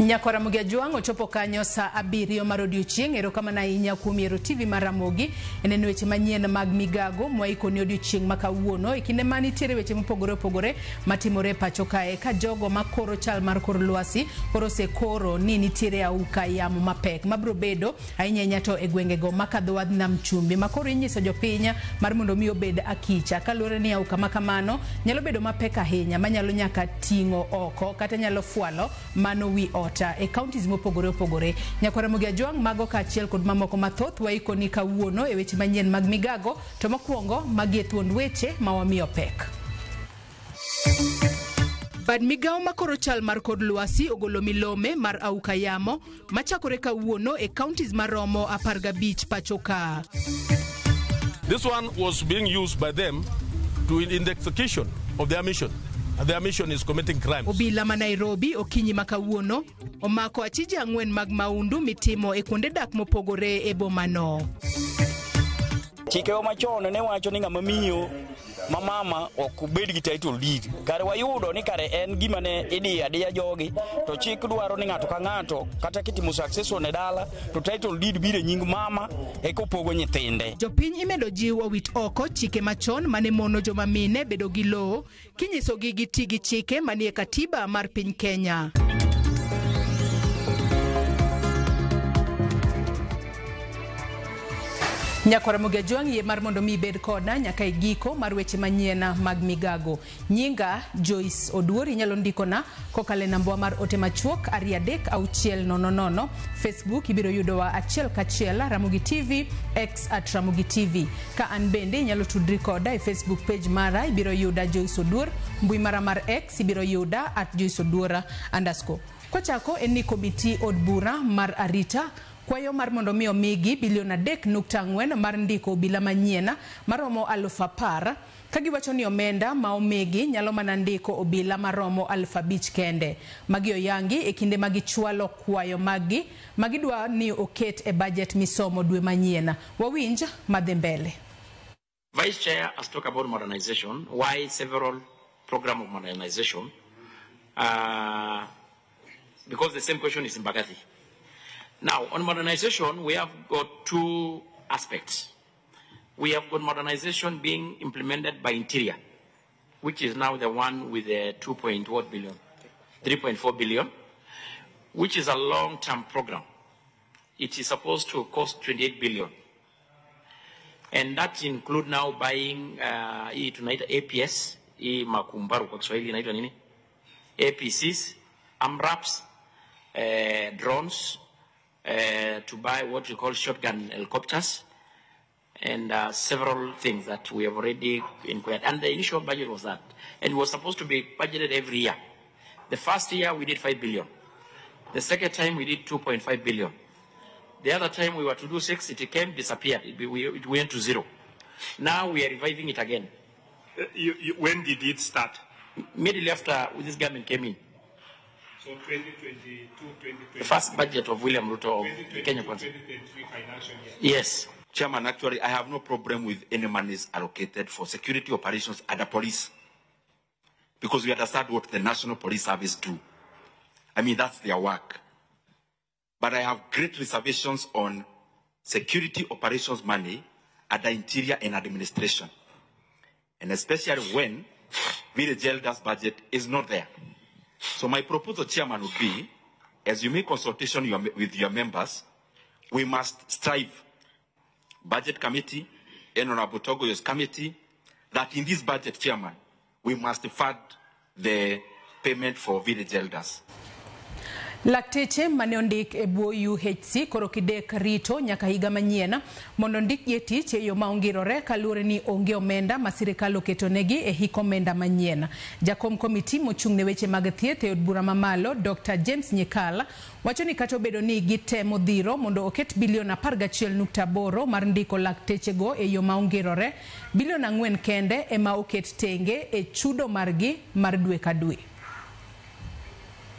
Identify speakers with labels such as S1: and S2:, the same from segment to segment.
S1: Nyakwar Ramogi Ajwang' ochopo kanyo saa abiriyo mar odiochieng'. Erokamano ahinya kuom yiero TV mar Ramogi e neno weche manyien mag migago mwaikoni odiochieng' ma kawuono. E kinde ma nitiere weche mopogore opogore matimore e pacho kae ka jogo makoro chal mar kor lwasi koro osekoro ni nitiere auka yamo mapek mabiro bedo ahinya ahinya to e gwengego makadho wadh nam chumbi ma koro inyiso jopiny mar mondo mi obed akicha kaluwore ni auka ma kamano nyalo bedo mapek ahinya manyalo nyaka ting'o oko kata nyalo fwalo mano wi ot e counties mopogore opogore. Nyakwar Ramogi Ajwang' mago kaachiel kod mamoko mathoth waikoni kawuono e weche manyien mag migago to mokwongo magi e thuond weche ma wamiyo pek. Bad migawo makoro chal mar kor lwasi ogolo milome mar auka yamo machakore kawuono e counties maromo 15 pacho ka.
S2: This one was being used by them to in the execution of their mission. And their mission is committing crimes.
S1: Obila ma Nairobi okinyi ma kawuono omako achije ang'wen mag maundu mitimo e kuonde dak mopogore e bomano.
S3: Chikewa machon ne wacho ni ng'ama miyo ma mama ok bed gi title deed. Kare wayudo ni kare en gima ne idiyo adiya jogi to chik dwaro ni ng'ato ka ng'ato kata kitimo succession e dala to title deed biro e nying mama eka opogo nyithinde.
S1: Jopiny imedo jiw owit oko chike machon mane mono joma mine bedo gi lowo kinyisogi giti gi chike manie katiba mar piny Kenya. Nyakwar Ramogi Ajwang' yie mar mondo mi ibed koda nyaka e giko mar weche manyien mag migago. Nyinga Joyce Oduor, inyalo ndikona kokalo e nambwa mar ote machuok 23600. Facebook ibiro yudowa achiel kachiel Ramogi TV, X at Ramogi TV. Ka an bende inyalo tudri koda e Facebook page mara ibiro yuda Joyce Oduor, mbui mara mar X ibiro yuda at Joyce Oduor underscore. Kwachako en ni komiti od bura mar arita kwayo mar mondo mi omigi bilion 3.4 mar ndiko obila manyien maromo 10,000 ka giwacho ni omenda ma omigi nyalo mana ndiko obila maromo 5,000 kende. Magi oyangi e kinde ma gichwalo kwayo maggi ma gidwa ni oket e budget misomo dwe manyien. Wawinj madhi mbele.
S4: Vice Chair has talked about modernization, why several program of modernization, because the same question is in Mbagathi. Now, on modernization, we have got two aspects. We have got modernization being implemented by Interior, which is now the one with the two point what billion? 3.4 billion, which is a long-term program. It is supposed to cost 28 billion. And that include now buying, hii tunaita APS, hii makumbaru kwa Kiswahili inaitwa nini? APCs, AMRAPs, drones, to buy what we call shotgun helicopters, and several things that we have already inquired. And the initial budget was that. And it was supposed to be budgeted every year. The first year we did 5 billion. The second time we did 2.5 billion. The other time we were to do 6, it came, disappeared. It went to 0. Now we are reviving it again.
S5: When did it start?
S4: Immediately after this government came in.
S5: So 2022, 2023.
S4: The first budget of William Ruto of Kenya Kwanza.
S5: 2023 financial year.
S4: Yes.
S6: Chairman, actually, I have no problem with any monies allocated for security operations at the police, because we understand what the National Police Service do. That's their work. But I have great reservations on security operations money at the Interior and Administration, and especially when village elders budget is not there. So my proposal, Chairman, would be, as you make consultation with your members, we must strive, Budget Committee and Honorable Tongoyo's committee, that in this budget, Chairman, we must fund the payment for village elders.
S1: Lakteche mane ondik e bwo UHC koro kidek rito nyaka higa manyien mondo ndikgi e tich e yo ma ongirore kaluwore ni onge omenda ma sirikal oketonegi e hik omenda manyien. Jakom komiti mochung' ne weche mag thieth e od bura mamalo Dr. James Nyikal wacho ni kata obedo ni gitemo dhiro mondo oket bilion 11.8 mar ndiko laktechego e yo ma ongirore, bilion 4 kende ema oket tenge e chudo margi mar dwe ka dwe.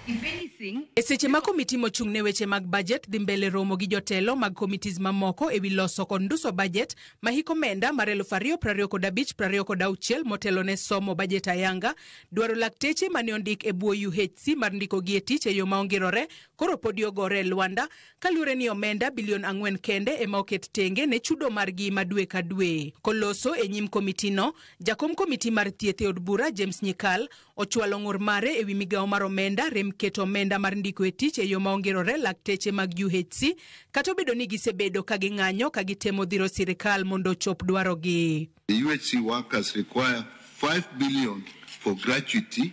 S1: E seche ma komiti mochung' ne weche mag bajet dhi mbele romo gi jotelo mag committees mamoko ewi loso kod nduso bajet ma hik omenda mar 2025-2026 motelo ne somo bajet ayanga, dwaro lakteche mane ondik e bwo UHC mar ndikogi e tich e yo ma ongirore koro podi ogore e lwanda kaluwore ni omenda bilion 4 kende ema oket tenge ne chudo margi ma dwe ka dwe. Koloso e nyim komitino, jakom komiti mar thieth e od bura James Nyikal ochwalo ng'ur mare ewi migawo mar omenda rem keto omenda mar ndiko e tich e yo ma ongirore lakteche mag UHC kata obedo ni gisebedo ka ging'anyo ka gitemo dhiro sirikal mondo ochop dwarogi.
S7: The UHC workers require 5 billion for gratuity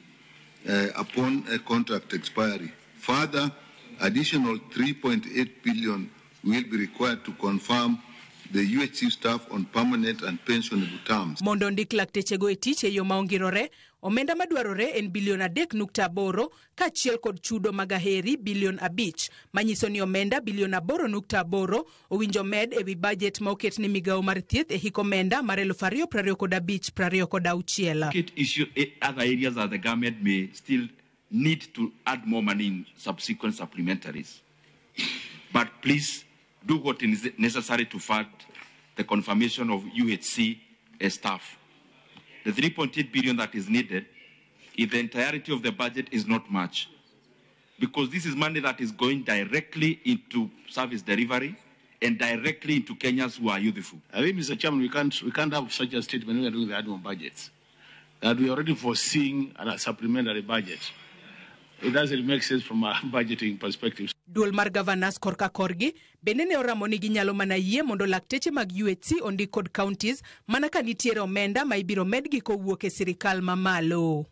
S7: upon a contract expiry. Further, additional 3.8 billion will be required to confirm the UHC staff on permanent and pensionable terms.
S1: Mondo ondik laktechego e tich e yo ma ongirore, omenda madwarore en bilion 3.8 kaachiel kod chudo mag aheri bilion 5, manyiso ni omenda bilion 8.8 owinjo med ewi bajet ma oket ne migawo mar thieth e hik omenda mar 2025-2026.
S6: It issue other areas that the government may still need to add more money in subsequent supplementaries. But please do what is necessary to fund the confirmation of UHC staff. The 3.8 billion that is needed, if the entirety of the budget is not much, because this is money that is going directly into service delivery and directly into Kenyans who are youthful.
S8: I think, Mr. Chairman, we can't have such a statement when we are doing the annual budgets, that we are already foreseeing a supplementary budget. It doesn't make sense from a budgeting perspective.
S1: Duol mar governors korka korgi bende ne oramo ni ginyalo mana yie mondo lakteche mag UHC ondik kod counties mana ka nitiere omenda ma ibiro medgi kowuok e sirikal mamalo.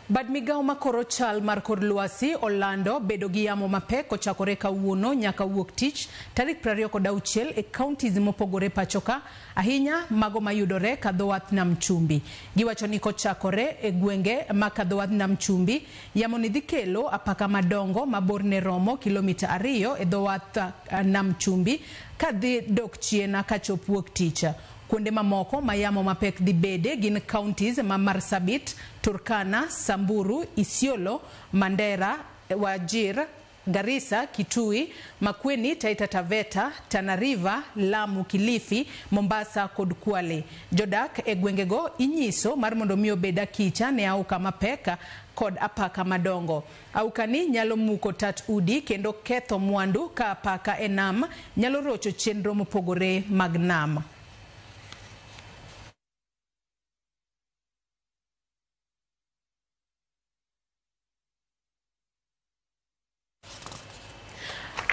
S1: Bad migawo makoro chal mar kor lwasi olando bedo gi yamo mapek kochakore kawuono nyaka wuok tich tarik 26 e counties mopogore pachoka, ahinya mago mayudore kadho wath nam chumbi. Giwacho ni kochakore e gwenge ma kadho wath nam chumbi, yamo ni dhi kelo apaka madongo ma borne romo kilomita 2 e dho wath nam chumbi kadhi dok chien kachop wuok tich. Kuonde mamoko ma yamo mapek dhi bede gin counties ma Marsabit, Turkana, Samburu, Isiolo, Mandera, Wajir, Garissa, Kitui, Makueni, Taita Taveta, Tana River, Lamu, Kilifi, Mombasa kod Kwale. Jodak e gwengego inyiso mar mondo mi obed akicha ne auka mapek kod apaka madongo. Auka ni nyalo muko tat udi kendo ketho mwandu ka apaka e nam nyalo rocho chenro mopogore mag nam.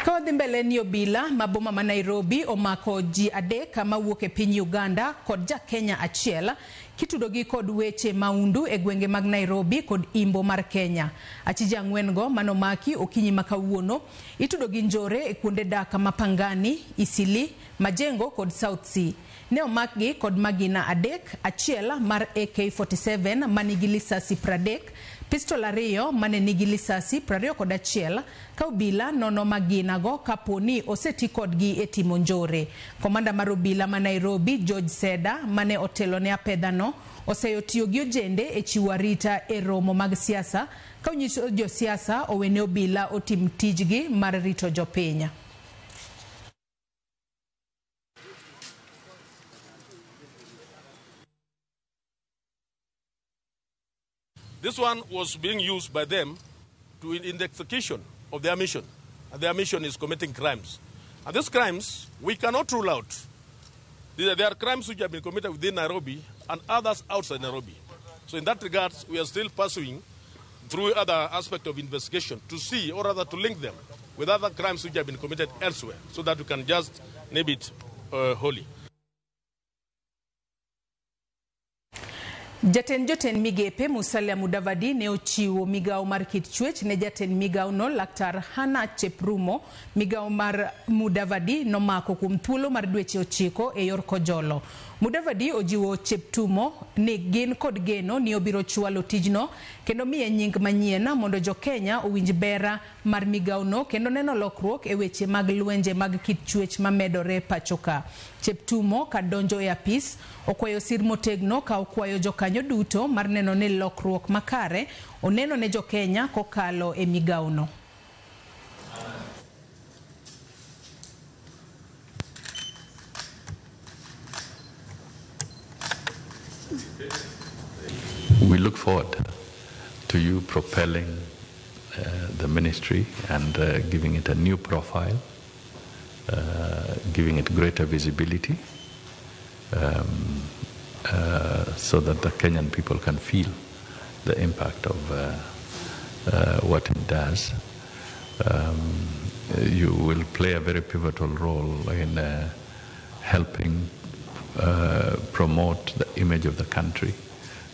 S1: Kawadhi mbele ni obila ma boma ma Nairobi omako ji 3 mawuok e piny Uganda kod ja Kenya achiel kitudogi kod weche maundu e gwenge mag Nairobi kod imbo mar Kenya. Achije 4 go manomaki okinyi ma kawuono itudogi njore e kuonde dak ma Pangani, Isili, Majengo kod South Sea. Ne omakgi kod magina 3, achiel mar AK-47 manigi lisasi 30, pistol 2 mane nigi lisasi 21 ka obila nono magina go kapo ni oseti kodgi e timo njore. Komanda mar obila ma Nairobi George Seda mane otelo ne apedhano oseyo tiyo gi ojende e chiwo arita e romo mag siasa ka onyiso josiasa owene obila otim tijgi mar rito jopiny.
S2: This one was being used by them to in the execution of their mission. And their mission is committing crimes. And these crimes, we cannot rule out. There are crimes which have been committed within Nairobi and others outside Nairobi. So in that regard, we are still pursuing through other aspects of investigation to see, or rather to link them with other crimes which have been committed elsewhere, so that we can just name it wholly.
S1: Jatend jotend migepe Musalia Mudavadi ne ochiwo migawo mar kit chwech ne jatend migawo no Laktar Hana Cheprumo. Migawo mar Mudavadi nomako kuom thuolo mar dweche 9 e yor kojolo. Mudavadi ojiwo Cheptumo ni gin kod geno ni obiro chwalo tijno kendo miye nying manyien mondo jo-Kenya owinj bera mar migawono kendo neno lokruok e weche mag lwenje mag kit chwech mamedore pacho ka. Cheptumo kadonjo e apis okwayo sir motegno ka okwayo jokanyo duto mar neno ni lokruok makare oneno ne jo-Kenya kokalo e migawono.
S9: We look forward to you propelling the ministry and giving it a new profile, giving it greater visibility, so that the Kenyan people can feel the impact of what it does. You will play a very pivotal role in helping promote the image of the country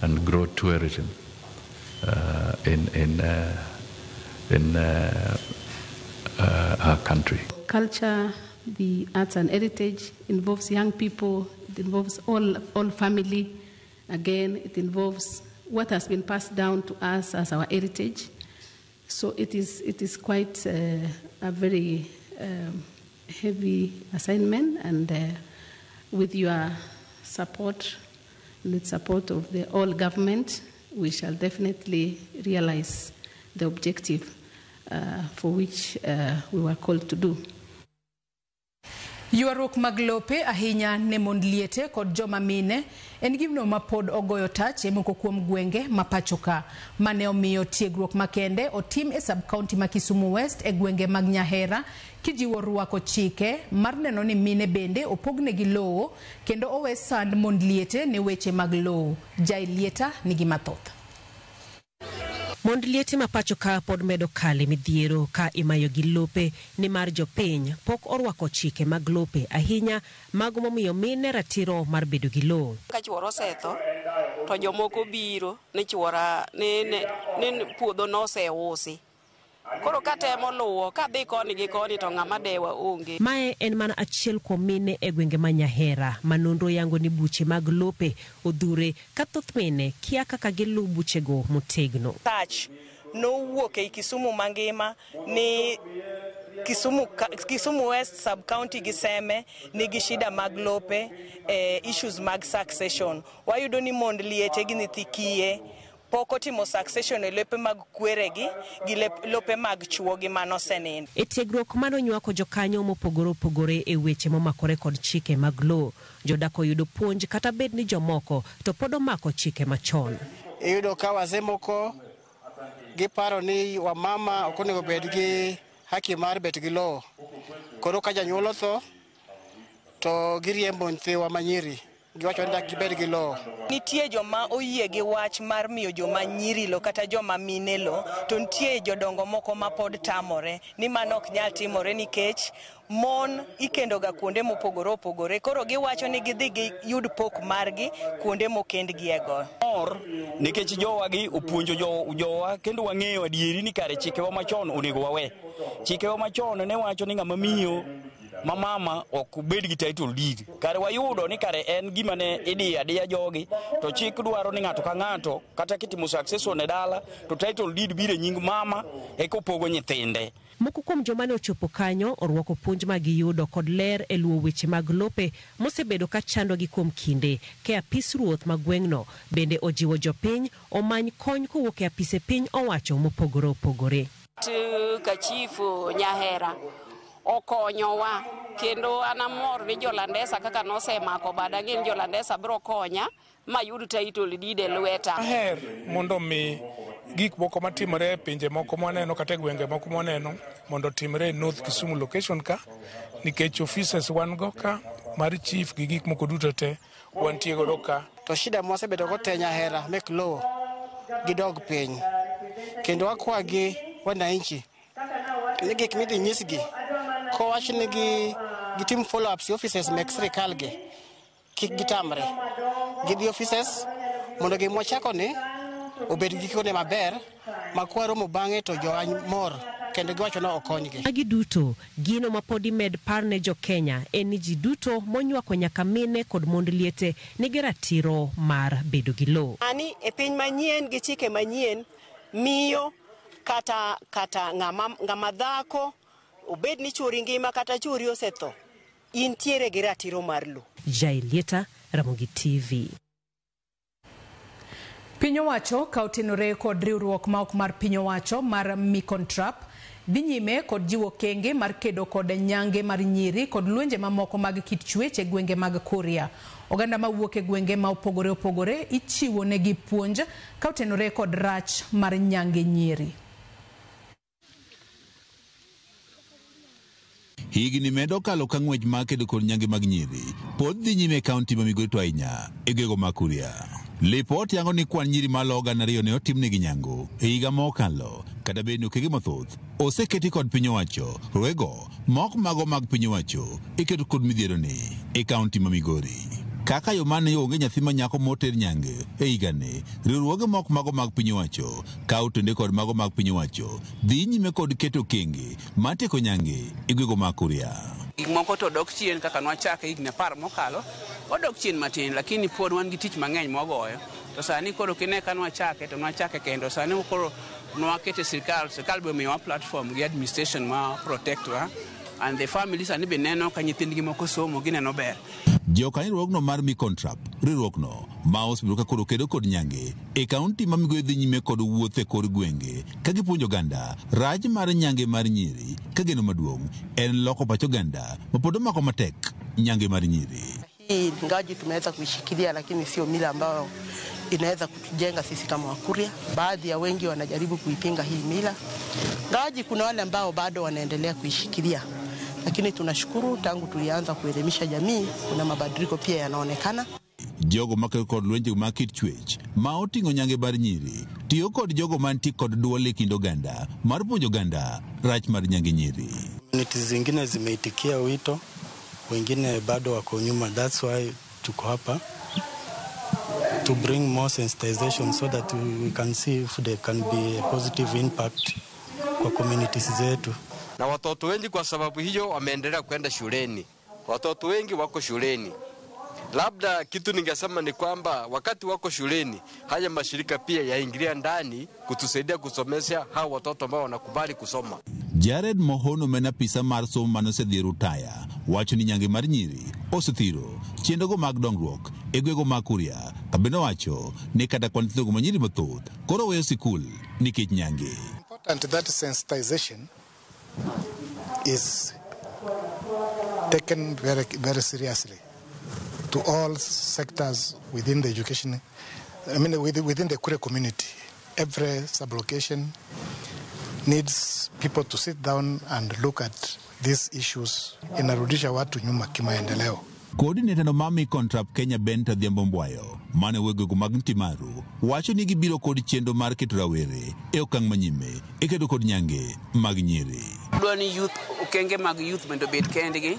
S9: and grow tourism in our country.
S10: Culture, the arts and heritage involves young people, it involves all family. Again, it involves what has been passed down to us as our heritage. So it is quite a very heavy assignment, and with your support, with support of the all government, we shall definitely realize the objective for which we were called to do.
S1: Ywaruok mag lope ahinya ne mond liete kod joma mine en gino ma pod ogoyo tach e moko kuom gwenge ma pacho ka, mane omiyo tiegruok makende otim e sub-county ma Kisumu West e gwenge mag Nyahera kijiwo rwako chike mar neno ni mine bende opognegi lowo kendo owe sand mond liete ne weche mag lowo. Jai Lieta nigi mathoth.
S11: Mond liete ma pacho ka pod medo kale midhiero ka imayo gi lope nimar jopiny pok orwako chike mag lope ahinya mago momiyo mine ratiro mar bedo gi lowo.
S12: Ka chuoro osetho to jomoko biro ni chuora ni puodho noseusi. Koro katemo luwo kadhi koni gi koni to ng'ama dewa onge.
S11: Mae en mana achiel kuom mine e gwenge ma Nyahera ma nonro yango ni buche mag lope odhure ka thoth mine kia kaka giluw buchego motegno.
S13: Tach nowuok ei Kisumu mangima ni Kisumu West sub-county gi Seme nigi shida mag lope, issues mag succession. Wayudo ni mond liete gi nyithi kiye pok otimo succession e lope mag kweregi gi lope mag chuogi manosenindo.
S11: E tiegruok manonywako jokanyo mopogore opogore e weche momakore kod chike mag lowo, jodak oyudo puonj kata bed ni jomoko to pod omako chike machon.
S14: Iyudo ka wazee moko giparo ni wamama ok onego bed gi haki mar bet gi lowo. Koro ka janyuol otho to giriembo nyithiwa manyiri. Giwacho ni dak gibed gi lowo.
S13: Nitie joma oyie gi wach mar miyo joma nyiri lo kata joma mine lo, to nitie jodongo moko ma pod tamore ni mano ok nyal timore nikech mon ikendoga kuonde mopogore opogore. Koro giwacho ni gidhi giyud pok margi kuonde mokendgiego.
S3: Mor nikech jowagi opuonjo jowa kendo wang'eyo adieri ni kare chikewa machon onego wawe. Chikewa machon ne wacho ni ng'ama miyo ma mama ok bed gi title deed. Kare wayudo ni kare en gima ne idiyo adiya jogi to chik dwaro ni ng'ato ka ng'ato kata kitimo succession e dala to title deed biro e nying mama eka opogo nyithinde.
S11: Moko kuom joma ne ochopo kanyo orwako puonj ma giyudo kod ler e luwo weche mag lope mosebedo ka chandogi kuom kinde. Ke apis ruoth ma gweng'no bende ojiwo jopiny omany kony kowuok e apise piny owacho mopogore opogore.
S12: Ka chifu Nyahera okonyowa kendo an amor ni Jolandesa kaka nosemako bada ng'e ni Jolandesa biro konya mayud title deed e lweta.
S15: Aher mondo mi gik moko matimore e pinje moko mwaneno kata e gwenge moko mwaneno mondo otimre e North Kisumu location ka, nikech offices wan go ka mar chief gi gik moko duto te wantie godo ka.
S14: To shida mwasebedo go te Nyahera mek lowo gidog piny kendo wakwagi wananchi ni gik midhi nyisgi kowach ni gitim follow ups e offices mek sirikal gi kik gitamre. Gidhi offices mondo gimwachako ni obed gikone maber ma kwaromo bang'e to jowa mor. Kendo giwacho ni okonygi.
S11: Magi duto, gino ma pod imed par ne jo Kenya en ni ji duto monywako nyaka mine kod mond liete nigi ratiro mar bedo gi lowo.
S16: Sani e piny manyien gi chike manyien miyo kata ng'ama dhako obed ni chuori ngima kata chuori osetho, intiere gi ratiro mar lowo.
S11: Jailieta, Ramogi TV.
S1: Piny owacho ka otenore kod riwruok ma ok mar piny owacho mar Micontrap dhi nyime kod jiwo okenge mar kedo kod nyange mar nyiri kod lwenje mamoko mag kit chwech e gwenge mag Kuria. Oganda mawuok e gwenge ma opogore opogore ichiwo negi puonj ka otenore kod rach mar nyange nyiri.
S17: Higni medo kalo ka ng'wech mar kedo kod nyange mag nyiri pod dhi nyime e kaunti ma Migori to ahinya e gwenge mag Kuria. Lipot yango ni kwan nyiri malo 2,000 ne otimnegi nyango e higa mokalo, kata bed ni okenge mathoth oseketi kod piny owacho. Rowego mok mago mag piny owacho iketo kod midhiero ni e kaunti ma Migori. Kaka yo mane onge nyathi ma nyako moter nyange e higani, riwruoge mok mago mag piny owacho ka otende kod mago mag piny owacho dhi nyime kod keto okenge mar tieko nyange e gwenge mag Kuria.
S18: Gik moko to dok chien kaka nwachake higni 10 mokalo, odok chien matin, lakini pod wan gi tich mang'eny mwagoyo. To sani koro kine ka nwachake to nwachake kendo sani koro nwakete sirkal, sirkal be omiyowa platform gi administration ma protect wa, and the family sani be neno ka nyithindgi moko somo gineno ber.
S17: Jokanyo riwruogno mar Micontrap, riwruogno ma osebedo ka koro kedo kod nyange e kaunti ma Migori dhi nyime kod wuoth e kor gwenge ka gipuonjo oganda rach mar nyange mar nyiri, ka geno maduong' en loko pach oganda ma pod omako matek nyange mar nyiri.
S19: Hii ingawaje tumeweza kuishikilia, lakini sio mila ambayo inaweza kutujenga sisi kama Wakuria. Baadhi ya wengi wanajaribu kuipinga hii mila, ingawaje kuna wale ambao bado wanaendelea kuishikilia. Lakini tunashukuru tangu tulianza kuelimisha jamii kuna mabadiliko pia yanaonekana.
S17: Jogo makedo kod lwenje mag kit chwech ma oting'o nyange mar nyiri tiyo kod jogo mantie kod duol e kind oganda mar puonjo oganda rach mar nyange nyiri.
S20: Communities zingine zimeitikia wito, wengine bado wako nyuma. That's why tuko hapa to bring more sensitization so that we can see if there can be a positive impact kwa communities zetu.
S21: Na watoto wengi kwa sababu hiyo wameendelea kwenda shuleni. Watoto wengi wako shuleni. Labda kitu ningesema ni kwamba wakati wako shuleni, haya mashirika pia yaingilia ndani kutusaidia kusomesha hao watoto ambao wanakubali kusoma.
S17: Jared Mohono mena apisa mar somo manosedhi rutaya wacho ni nyange mar nyiri osethiro chenrogo mag dongruok e gwenge mag Kuria. Kabende owacho ni kata kwan nyithindogo ma nyiri mathoth koro weyo sikul nikech nyange.
S22: Important that sensitization is taken very, very seriously to all sectors within the education, I mean within the Kuria community. Every sublocation needs people to sit down and look at these issues. Inarudisha watu nyuma kimaendeleo.
S17: Coordinator no mar Micontrap Kenya Ben Adhiambo Mbwayo mane wegego mag Ntimaru wacho ni gibiro kod chenro mar keto rawere e okang' manyime e kedo kod nyange mag nyiri.
S18: Dwa ni youth, okenge mag youth mondo obed kendgi.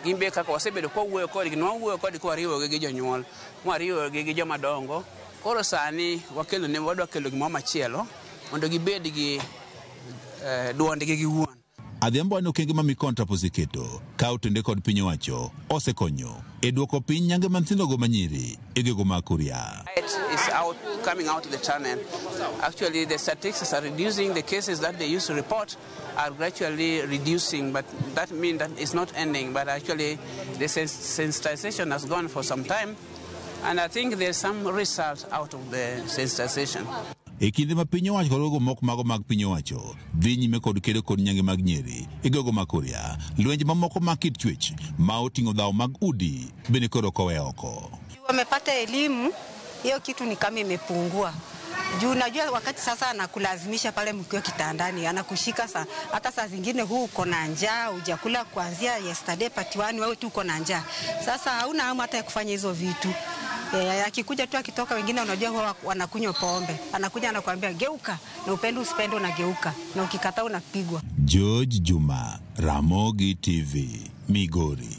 S18: Gin be kaka wasebedo kwa wuoyo kodgi, nwawuoyo kodgi kwariwogi gi jonyuol, mwariwogi gi joma dongo. Koro sani wakelo ne wadwa kelo gimoro machielo mondo gibed gi duondgi giwuon.
S17: Adhiambo ni okenge ma Micontrap oseketo ka otende kod piny owacho osekonyo e duoko piny nyange ma nyithindogo ma nyiri e gwenge mag Kuria.
S18: It is out, coming out of the tunnel. Actually, the statistics are reducing. The cases that they used to report are gradually reducing, but that means that it's not ending. But actually, the sensitization has gone for some time, and I think there's some results out of the sensitization.
S17: E kinde ma piny owacho kod rogo moko mago mag piny owacho dhi nyime kod kedo kod nyange mag nyiri e gwenge mag Kuria, lwenje mamoko mag kit chwech ma oting'o dhawo mag udi bende koro ok owe oko.
S23: Wamepata elimu, hiyo kitu ni kama imepungua. Juu unajua wakati sasa anakulazimisha pale mkiwa kitandani, anakushika saa, hata saa zingine huu uko na njaa, hujakula kuanzia yesterday part 1, wewe tu uko na njaa. Sasa hauna hamu hata ya kufanya hizo vitu. Akikuja tu akitoka, wengine unajua huwa wanakunywa pombe. Anakuja anakuambia geuka, na upende usipende unageuka, na ukikataa unapigwa.
S17: George Juma, Ramogi TV, Migori.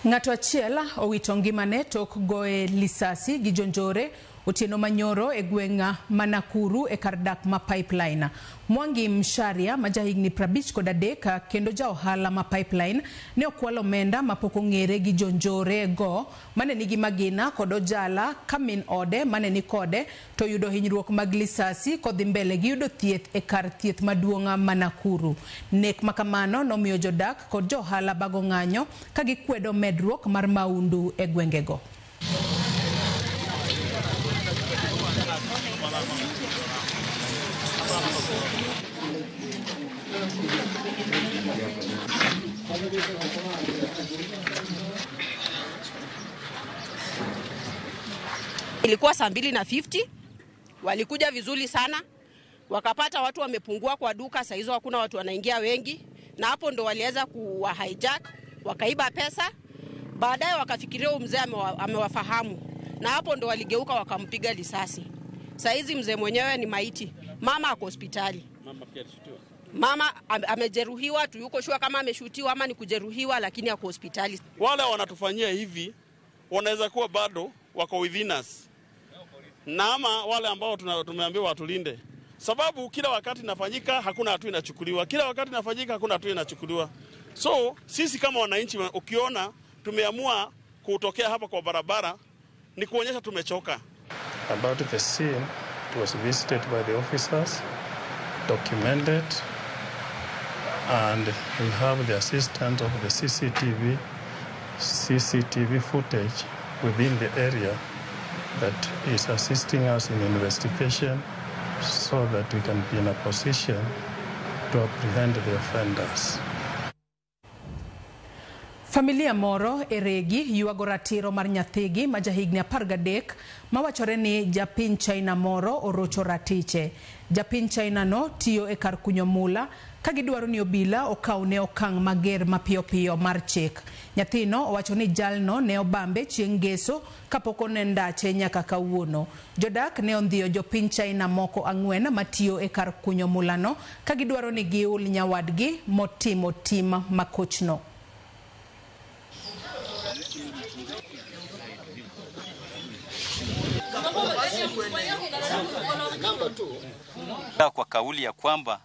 S1: Ng'ato achiel owito ngimane tok goye lisasi gi jonjore Otieno manyoro e gweng' ma Nakuru e kar dak ma Pipeline. Mwangi Msharia ma jahigni 53 kendo ja ohala ma Pipeline ne okwalo omenda mapok ong'ere gi jonjore go mane nigi magina kod ojala ka min ode mane ni kode to yudo hinyruok mag lisasi kodhi mbele gi yudo thieth e kar thieth maduong' ma Nakuru. Nek makamano nomiyo jodak kod jo ohala bago ng'anyo ka gikwedo medruok mar maundu e gwengego.
S4: Ilikuwa saa 2:50, walikuja vizuri sana, wakapata watu wamepungua kwa duka, saa hizo hakuna watu wanaingia wengi, na hapo ndo waliweza kuwa hijack, wakaiba pesa. Baadaye wakafikiria huyu mzee amewafahamu, na hapo ndo waligeuka wakampiga risasi. Saa hizi mzee mwenyewe ni maiti, mama ako hospitali.
S2: Mama pia alishutiwa.
S4: Mama amejeruhiwa, tuyuko shua kama ameshutiwa ama ni kujeruhiwa, lakini ako hospitali.
S2: Wale wanatufanyia hivi wanaweza kuwa bado wako within us, na ama wale ambao tumeambiwa watulinde, sababu kila wakati inafanyika hakuna hatua inachukuliwa, kila wakati inafanyika hakuna hatua inachukuliwa. So sisi kama wananchi, ukiona tumeamua kutokea hapa kwa barabara ni kuonyesha tumechoka.
S5: About the scene, it was visited by the officers, documented, and we have the assistance of the CCTV footage within the area that is assisting us in investigation so that we can be in a position to apprehend the offenders.
S1: Familia moro e Regi ywago ratiro mar nyathigi ma jahigni 13 mawachore ni japiny China moro orocho ratiche. Japiny China no tiyo e kar kunyo mula ka gidwaro ni obila okawne okang' mager mapiyo piyo mar chik. Nyathino owacho ni jalno ne obambe chieng' ngeso kapok one ndache nyaka kawuono. Jodak ne ondhiyo jopiny China moko 4 matiyo e kar kunyo mulano ka gidwaro ni giul nyawadgi motimo tim makochno.
S7: Kwa kauli ya kwamba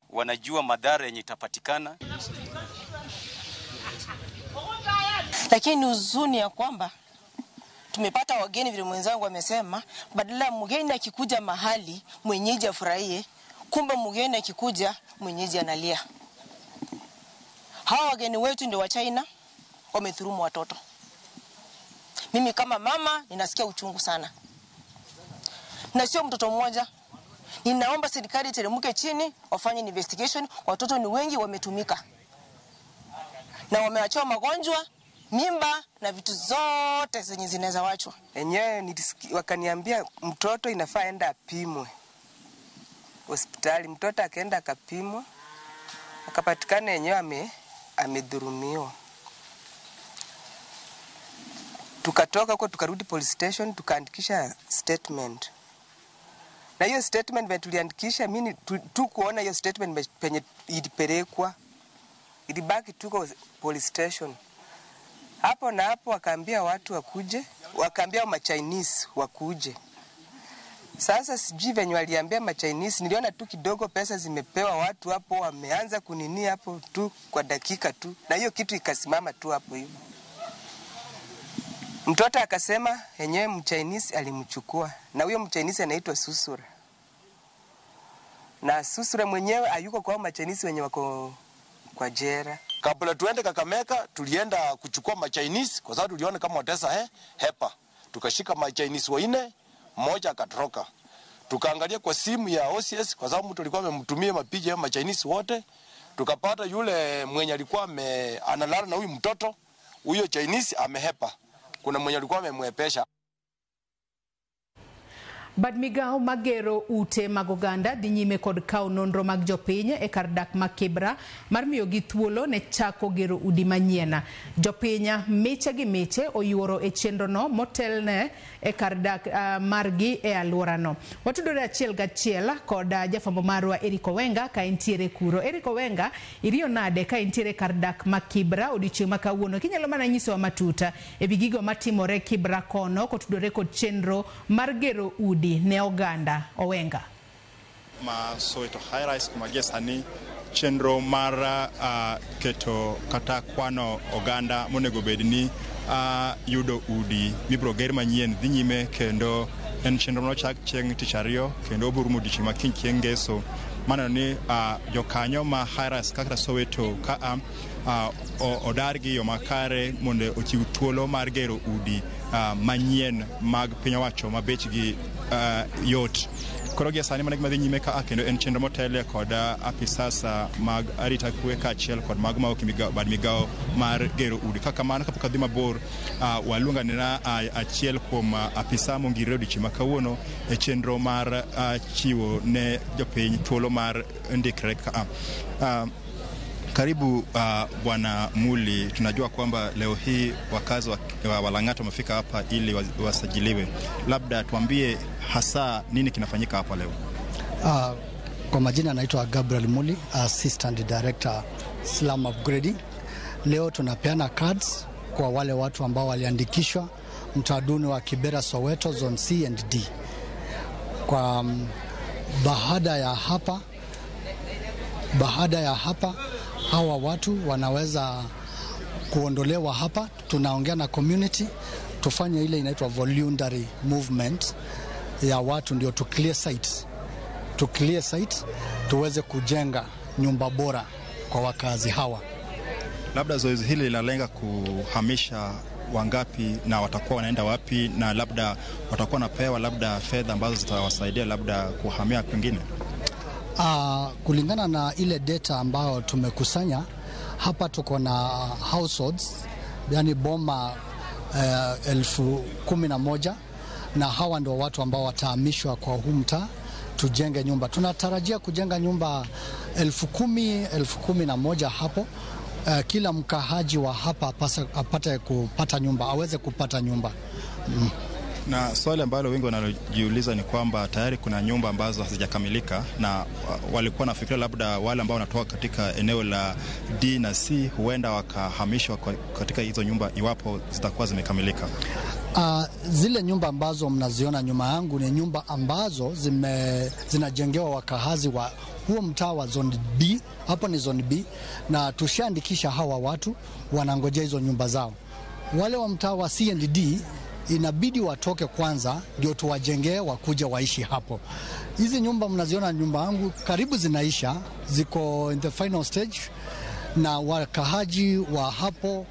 S7: wanajua madhara yenye itapatikana.
S24: Lakini huzuni ya kwamba tumepata wageni, vile mwenzangu amesema, badala mgeni akikuja mahali mwenyeji afurahie, kumbe mgeni akikuja mwenyeji analia. Hawa wageni wetu ndio wa China, wamedhulumu watoto. Mimi kama mama ninasikia uchungu sana. Na sio mtoto mmoja. Ninaomba serikali iteremke chini, wafanye investigation. Watoto ni wengi wametumika. Na wameachiwa magonjwa, mimba na vitu zote zenye zinaweza wachwa.
S25: Enyewe wakaniambia mtoto inafaa enda apimwe hospitali. Mtoto akaenda akapimwa, akapatikana enyewe amedhulumiwa. Tukatoka huko tukarudi police station tukaandikisha statement. Na hiyo statement venye tuliandikisha, mimi tu kuona hiyo statement penye ilipelekwa, ilibaki tuko police station. Hapo na hapo wakaambia watu wakuje, wakaambia ma Chinese wakuje. Sasa sijui venye waliambia ma Chinese, niliona tu kidogo pesa zimepewa watu hapo, wameanza kunini hapo tu kwa dakika tu. Na hiyo kitu ikasimama tu hapo hivyo. Mtoto akasema yenyewe mchinese alimchukua, na huyo mchinese anaitwa Susura. Na Susura mwenyewe hayuko kwa machinese wenye wako kwa jera.
S26: Kabla tuende Kakamega tulienda kuchukua machinese kwa sababu tuliona kama watesa hepa. Tukashika machinese 4, mmoja akatoroka. Tukaangalia kwa simu ya OCS kwa sababu mtu alikuwa amemtumia mapicha ya machinese wote. Tukapata yule mwenye alikuwa analala na huyu mtoto, huyo Chinese amehepa. Kuna mwenye alikuwa amemwepesha.
S1: Bad migawo magero ute mag oganda dhi nyime kod kawo nonro mag jopiny e kar dak ma Kibra mar miyogi thuolo ne chako gero udi manyien. Jopiny miche gi miche oyuoro e chenrono motelne e kar dak margi e alworano. Watudore achiel gachiel kod jafwambo marwa Eric Owenga ka entiere kuro. Eric Owenga, iriyo nade ka entiere kar dak ma Kibra odiochieng' ma kawuono? Kinyalo mana nyisowa matut e wi gigo matimore Kibra kono kotudore kod chenro mar gero udi ne oganda. Owenga.
S3: Ma Soweto High Rise kuma gie sani chenro mar keto kata kwano oganda monego bed ni yudo udi mibiro ger manyien dhi nyime, kendo en chenro manochak chieng' tich ariyo kendo obiro rumo odiochieng' ma kiny chieng' ngeso. Maneno ni jokanyo ma High Rise kaka Soweto ka odargi yo makare mondo ochiw thuolo mar gero udi manyien mag piny owacho ma bechgi yot. Koro gie sani mano gima dhi nyime ka, kendo en chenro motelie kod apisas mag arita kwe kaachiel kod mago ma ok bad migawo mar gero udi. Kaka kamano, kapok adhi mabor, waluongo anena achiel kuom apisa mongirore odiochieng' ma kawuono e chenro mar chiwo ne jopiny thuolo mar ndikre ka. Karibu Bwana Muli, tunajua kwamba leo hii wakazi wa Lang'ata wamefika hapa ili wasajiliwe. Labda tuambie hasa nini kinafanyika hapa leo?
S6: Kwa majina naitwa Gabriel Muli, Assistant Director Slum Upgrading. Leo tunapeana cards kwa wale watu ambao waliandikishwa mtaa duni wa Kibera Soweto Zone C and D. Kwa baada ya hapa hawa watu wanaweza kuondolewa hapa. Tunaongea na community tufanye ile inaitwa voluntary movement ya watu, ndio to clear site tuweze kujenga nyumba bora kwa wakazi hawa.
S3: Labda zoezi hili linalenga kuhamisha wangapi na watakuwa wanaenda wapi, na labda watakuwa wanapewa labda fedha ambazo zitawasaidia labda kuhamia kwingine?
S6: Kulingana na ile data ambayo tumekusanya hapa, tuko na households, yani boma 11,000, na hawa ndio watu ambao watahamishwa kwa huu mtaa tujenge nyumba. Tunatarajia kujenga nyumba 10,000, 11,000 hapo. Kila mkahaji wa hapa apate kupata nyumba, aweze kupata nyumba.
S3: Na swali ambalo wengi wanalojiuliza ni kwamba tayari kuna nyumba ambazo hazijakamilika, na walikuwa nafikiria labda wale ambao wanatoka katika eneo la D na C huenda wakahamishwa katika hizo nyumba iwapo zitakuwa zimekamilika.
S6: Zile nyumba ambazo mnaziona nyuma yangu ni nyumba ambazo zinajengewa wakahazi wa huo mtaa wa Zone B. Hapo ni Zone B, na tushaandikisha hawa watu, wanangojea hizo nyumba zao. Wale wa mtaa wa C and D inabidi watoke kwanza ndio tuwajengee wakuja waishi hapo. Hizi nyumba mnaziona nyumba yangu karibu zinaisha, ziko in the final stage, na wakahaji wa hapo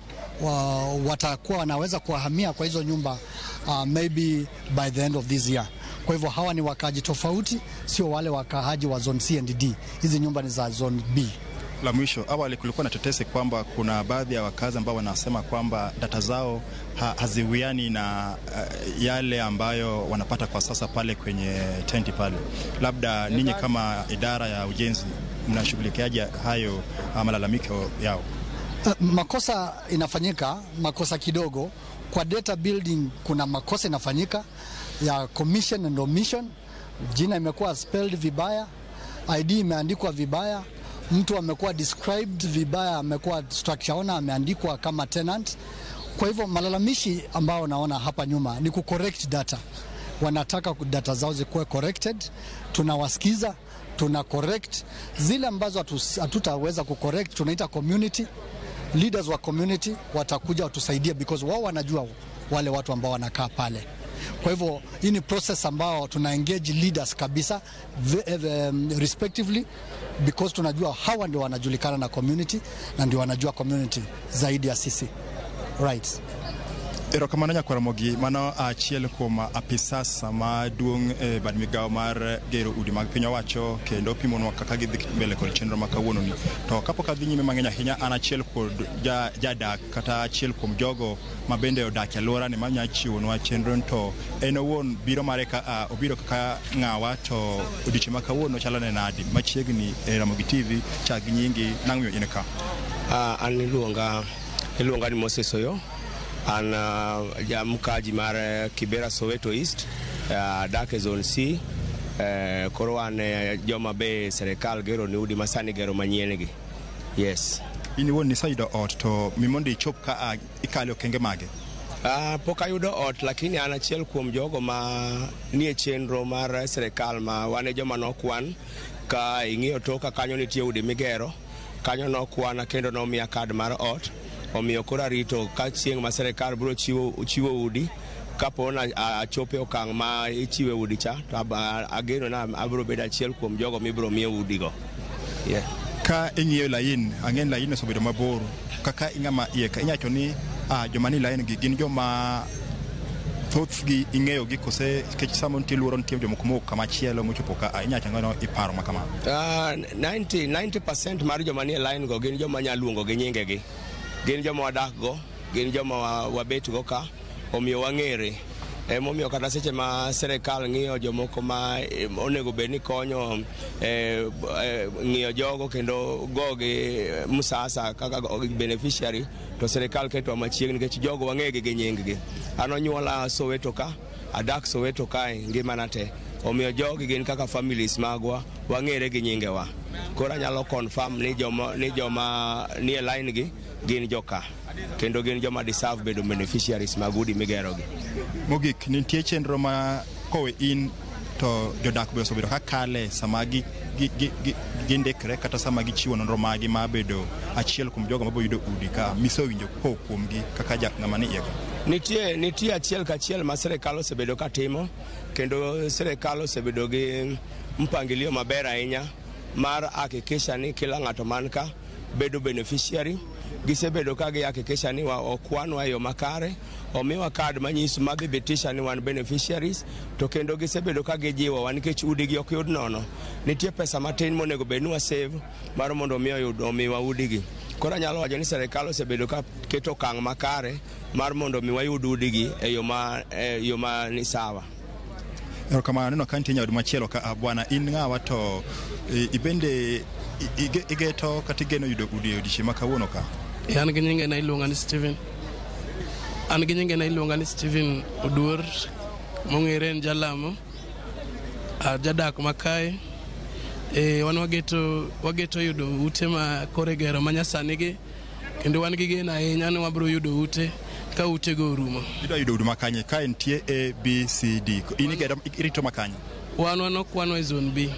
S6: watakuwa wanaweza kuwahamia kwa hizo nyumba maybe by the end of this year. Kwa hivyo hawa ni wakahaji tofauti, sio wale wakahaji wa Zone C and D. Hizi nyumba ni za Zone B.
S3: La mwisho, awali kulikuwa na tetesi kwamba kuna baadhi ya wakazi ambao wanasema kwamba data zao haziwiani na yale ambayo wanapata kwa sasa pale kwenye tenti pale. Labda ninyi kama idara ya ujenzi mnashughulikiaje hayo malalamiko yao?
S6: Makosa inafanyika, makosa kidogo kwa data building. Kuna makosa inafanyika ya commission and omission, jina imekuwa spelled vibaya, ID imeandikwa vibaya, mtu amekuwa described vibaya, amekuwa structure owner ameandikwa kama tenant. Kwa hivyo malalamishi ambao naona hapa nyuma ni ku correct data. Wanataka data zao zikuwe corrected, tunawasikiza, tuna correct zile ambazo hatutaweza ku correct, tunaita community leaders wa community watakuja watusaidie, because wao wanajua wale watu ambao wanakaa pale. Kwa hivyo hii ni process ambao tuna engage leaders kabisa respectively, because tunajua hawa ndio wanajulikana na community na ndio wanajua community zaidi ya sisi. Right.
S3: Erokamano nyakwar Ramogi, mano achiel kuom apisas maduong' e bad migawo mar gero udi mag piny owacho kendo pimonwa kaka gidhi mbele kod chenro ma kawuononi. To kapok adhi nyime mang'eny ahinya, an achiel kod jadak kata achiel kuom jogo ma bende odak e alworani manya chiwonwa chenro to en owuon biro mare ka obiro kaka ng'awa to odiochieng' ma kawuono chalo ne nadi machiegni e Ramogi TV chak gi nyingi nang'o miyo in ka.
S8: An iluonga ni Moses Oyo. An ja mkaji mar Kibera Soweto East, adak e zone C. Koro wan joma be serikal gero ni udi masani gero manyien gi. Yes.
S3: In iwuon niseyudo ot to mimondo ichop ka ikale okenge mage?
S8: Pok ayudo ot lakini an achiel kuom jogo ma nie chenro mar serikal ma wan e joma nokwan ka ing'iyo toka kanyo nitie udi migero kanyo nokwana kendo nomiya kad mar ot. Omiyo koro arito ka chieng' ma serikal biro chiwo udi kapo na achopo e okang' ma ichiwe udi cha to ageno na abiro bedo achiel kuom jogo mibiro miyo udigo. Yeah.
S3: Ka ing'iyo lain, ang'e ni lain osebedo mabor kaka ing'ama iye ka inyacho ni joma ni lain gi gin joma thothgi ing'eyo gi kose nikech sama nitie luoro nitie jomoko mowuok kama chielo mochopo ka inyacho ang'o iparo ma kamano?
S8: 90% mar joma nie line go gin joma nyalo luongo gi nyingegi. Gin joma wadak go, gin joma wabet go ka, omiyo wang'ere. Emomiyo kata seche ma serikal ng'iyo jomoko ma onego bed ni konyo ng'iyo jogo kendo gogi msasa kaka beneficiary to serikal ketwa machiegni nikech jogo wang'egi gi nying-gi. An onyuola Soweto ka, adak Soweto kae ngimana te. Omiyo jogi gin kaka families magwa, wang'ere gi nyingewa. Koro anyalo confirm ni joma nie line gi gin joka kendo gin joma deserve bedo beneficiaries mag udi migerogi.
S3: Mogik, nitie chenro ma kowe in to jodak be osebedo ka kale sama gindikre kata sama gichiwo nonro magi ma bedo achiel kuom jogo mabiro yudo udi ka misewinjo kowuok kuomgi kaka ng'ama ni iye ka.
S8: Nitie achiel kachiel ma serikal osebedo ka timo kendo serikal osebedo gi mpangilio maber ahinya mar hakikisha ni kila ng'ato man ka bedo beneficiary. Gisebedo ka gihakikisha ni okwanwa e yo makare, omiwa kad manyiso madhibitisha ni wan beneficiaries, to kendo gisebedo ka gijiwowa nikech udigi ok yud nono. Nitie pesa matin monego bed ni wasave mar mondo omiwa udigi. Koro anyalo wacho ni serikal osebedo ka keto okang' makare mar mondo mi wayud udigi e yo ma ni sawa.
S3: Erokamano, aneno ka nitie nyawadu machielo ka bwana, in ng'awa to ibende igeto kata igeno yudo udi e odiechieng' ma kawuono ka?
S9: An gi nyinge na iluonga ni Steven. An gi nyinge na iluonga ni Steven Oduor, mong'ere en jalamo, jadak ma kae. Wan wageto yudo ute ma koro igero ma nyasani gi, kendo wan gi geno ahinya ni wabiro yudo ute ka utego orumo.
S3: Idwa yudo udi makanye? Ka nitie A, B, C, D. In irito makanye?
S9: Wan nokwanwa e zone B.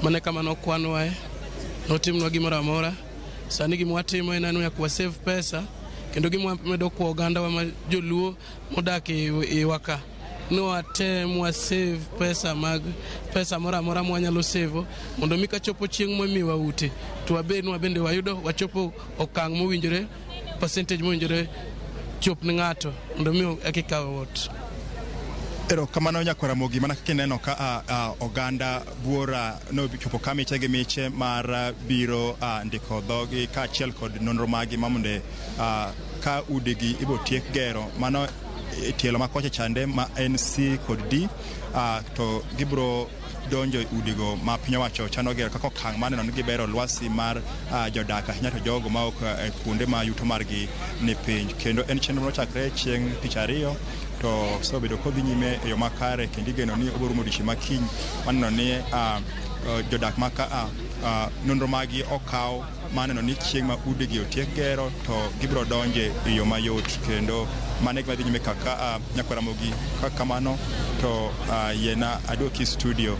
S9: Mane kama nokwanwae, notimnwa gimoro amora. Sani gima watimo en ni nyaka wasave pesa, kendo gima wamedo kwa ogandawa ma joluo modak e iwa ka. Ni watem wasave pesa mag pesa moro amora mwanyalo sevo mondo mi kachopo chieng' momiwa ute to wabed ni wabende wayudo wachopo okang' mowinjore, percentage mowinjore chop ne ng'ato mondo mi eka ikaw ot.
S3: Erokamano nyakwar Ramogi, mana kaka ineno ka oganda buora nochopo ka miche gi miche mar biro ndiko dhogi kaachiel kod nonro magi ma mondo ka udigi ibo tiek gero. Mano tielo ma kocha chande ma en C kod D, to gibiro donjo e udigo ma piny owacho chano gero kaka okang' mar neno ni gibero lwasi mar jodak ahinya to jogo ma ok e kuonde ma yuto margi ni piny. Kendo en chenro manochakre chieng' tich ariyo to osebedo kodhi nyime e yo makare kendo igeno ni obiro rumo odiochieng' ma kiny maneno ni jodak ma ka nonro magi okaw mar neno ni chieng' ma udigi otiek gero to gibiro donje e yo mayot. Kendo mano e gima dhi nyime kaka nyakwar Ramogi. Kaka kamano to yiena aduoki studio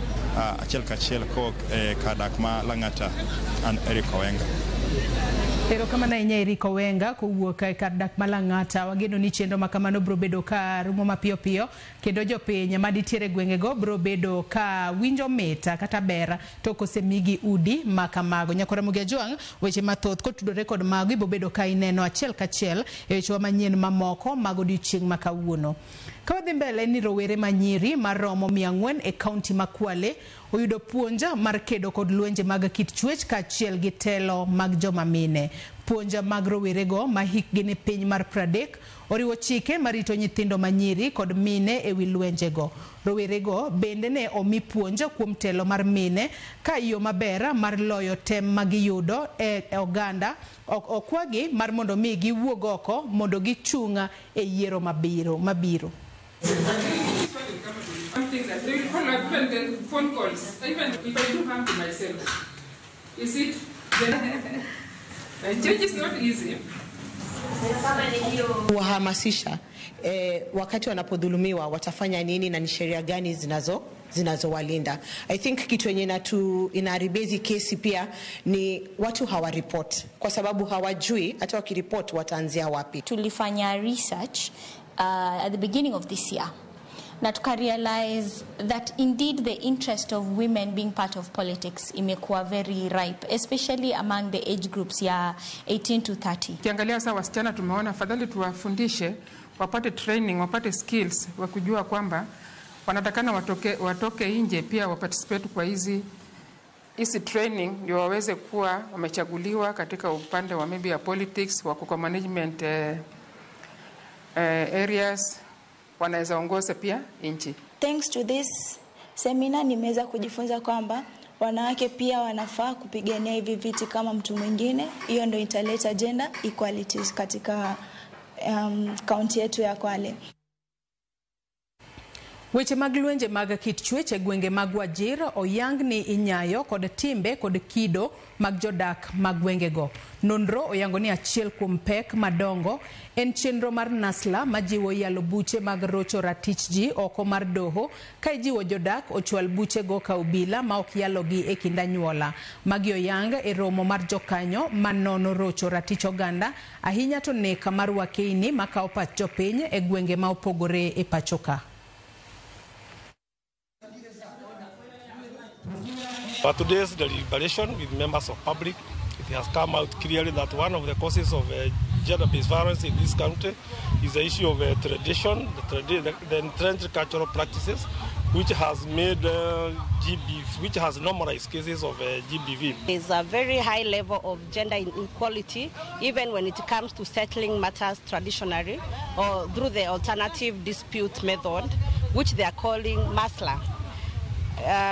S3: achiel kachiel kowuok e kar dak ma Lang'ata. An Eric Owenga.
S1: Erokamano ahinya Eric Owenga kowuok e kar dak ma Lang'ata. Wageno ni chenro ma kamano biro bedo ka rumo mapiyo piyo kendo jopiny manitiere e gwengego biro bedo ka winjo mit kata ber to kosemigi udi ma kamago. Nyakora Ramogi Ajwang', weche mathoth kotudore kod mago ibiro bedo ka ineno achiel kachiel e wechewa manyien mamoko mag odiochieng' ma kawuono. Ka wadhi mbele ni rowere manyiri maromo 400 e kaunti ma Kwale oyudo puonj mar kedo kod lwenje mag kit chwech kaachiel gi telo mag joma mine. Puonj mag rowerego ma hikgi ni piny mar 30 oriwo chike marito nyithindo manyiri kod mine e wi lwenjego. Rowerego bende ne omi puonj kuom telo mar mine ka yo maber mar loyo tem ma giyudo e oganda okwagi mar mondo mi giwuog oko mondo gichung' e yiero mabiro.
S10: Something that they will follow up even the phone calls, even if I do harm to myself. Is it? The change is not easy.
S12: Kuwahamasisha wakati wanapodhulumiwa watafanya nini na ni sheria gani zinazowalinda. I think kitu yenye inaharibia hizi kesi pia ni watu hawaripot kwa sababu hawajui hata wakiripot wataanzia wapi.
S13: Tulifanya research at the beginning of this year na tukarealize that indeed the interest of women being part of politics imekuwa very ripe, especially among the age groups ya 18 to 30.
S10: Ukiangalia sasa wasichana tumeona afadhali tuwafundishe wapate training, wapate skills, wakujua kwamba wanatakana watoke nje pia waparticipate kwa hizi training ndio waweze kuwa wamechaguliwa katika upande wa maybe ya politics, wako kwa management areas, wanaweza ongoza pia nchi.
S14: Thanks to this seminar nimeweza kujifunza kwamba wanawake pia wanafaa kupigania hivi viti kama mtu mwingine. Hiyo ndio italeta gender equality katika kaunti yetu ya Kwale.
S1: Weche mag lwenje mag kit chwech e gwenge mag Wajir oyang ni inyayo kod timbe kod kido mag jodak mag gwengego. Nonro oyango ni achiel kuom pek madongo en chenro mar Nasla majiwo yalo buche mag rocho ratich ji oko mar doho ka ijiwo jodak ochwal buchego ka obila ma ok yalogi e kind anyuola. Magi oyang e romo mar jokanyo manono rocho ratich oganda ahinya to nek mar wakeini makawo pach jopiny e gwenge ma opogore e pacho ka.
S15: But today's deliberation with members of public, it has come out clearly that one of the causes of gender-based violence in this country is the issue of tradition, the entrenched cultural practices, which has made which has normalized cases of GBV.
S4: There's a very high level of gender inequality, even when it comes to settling matters traditionally or through the alternative dispute method, which they are calling Masla.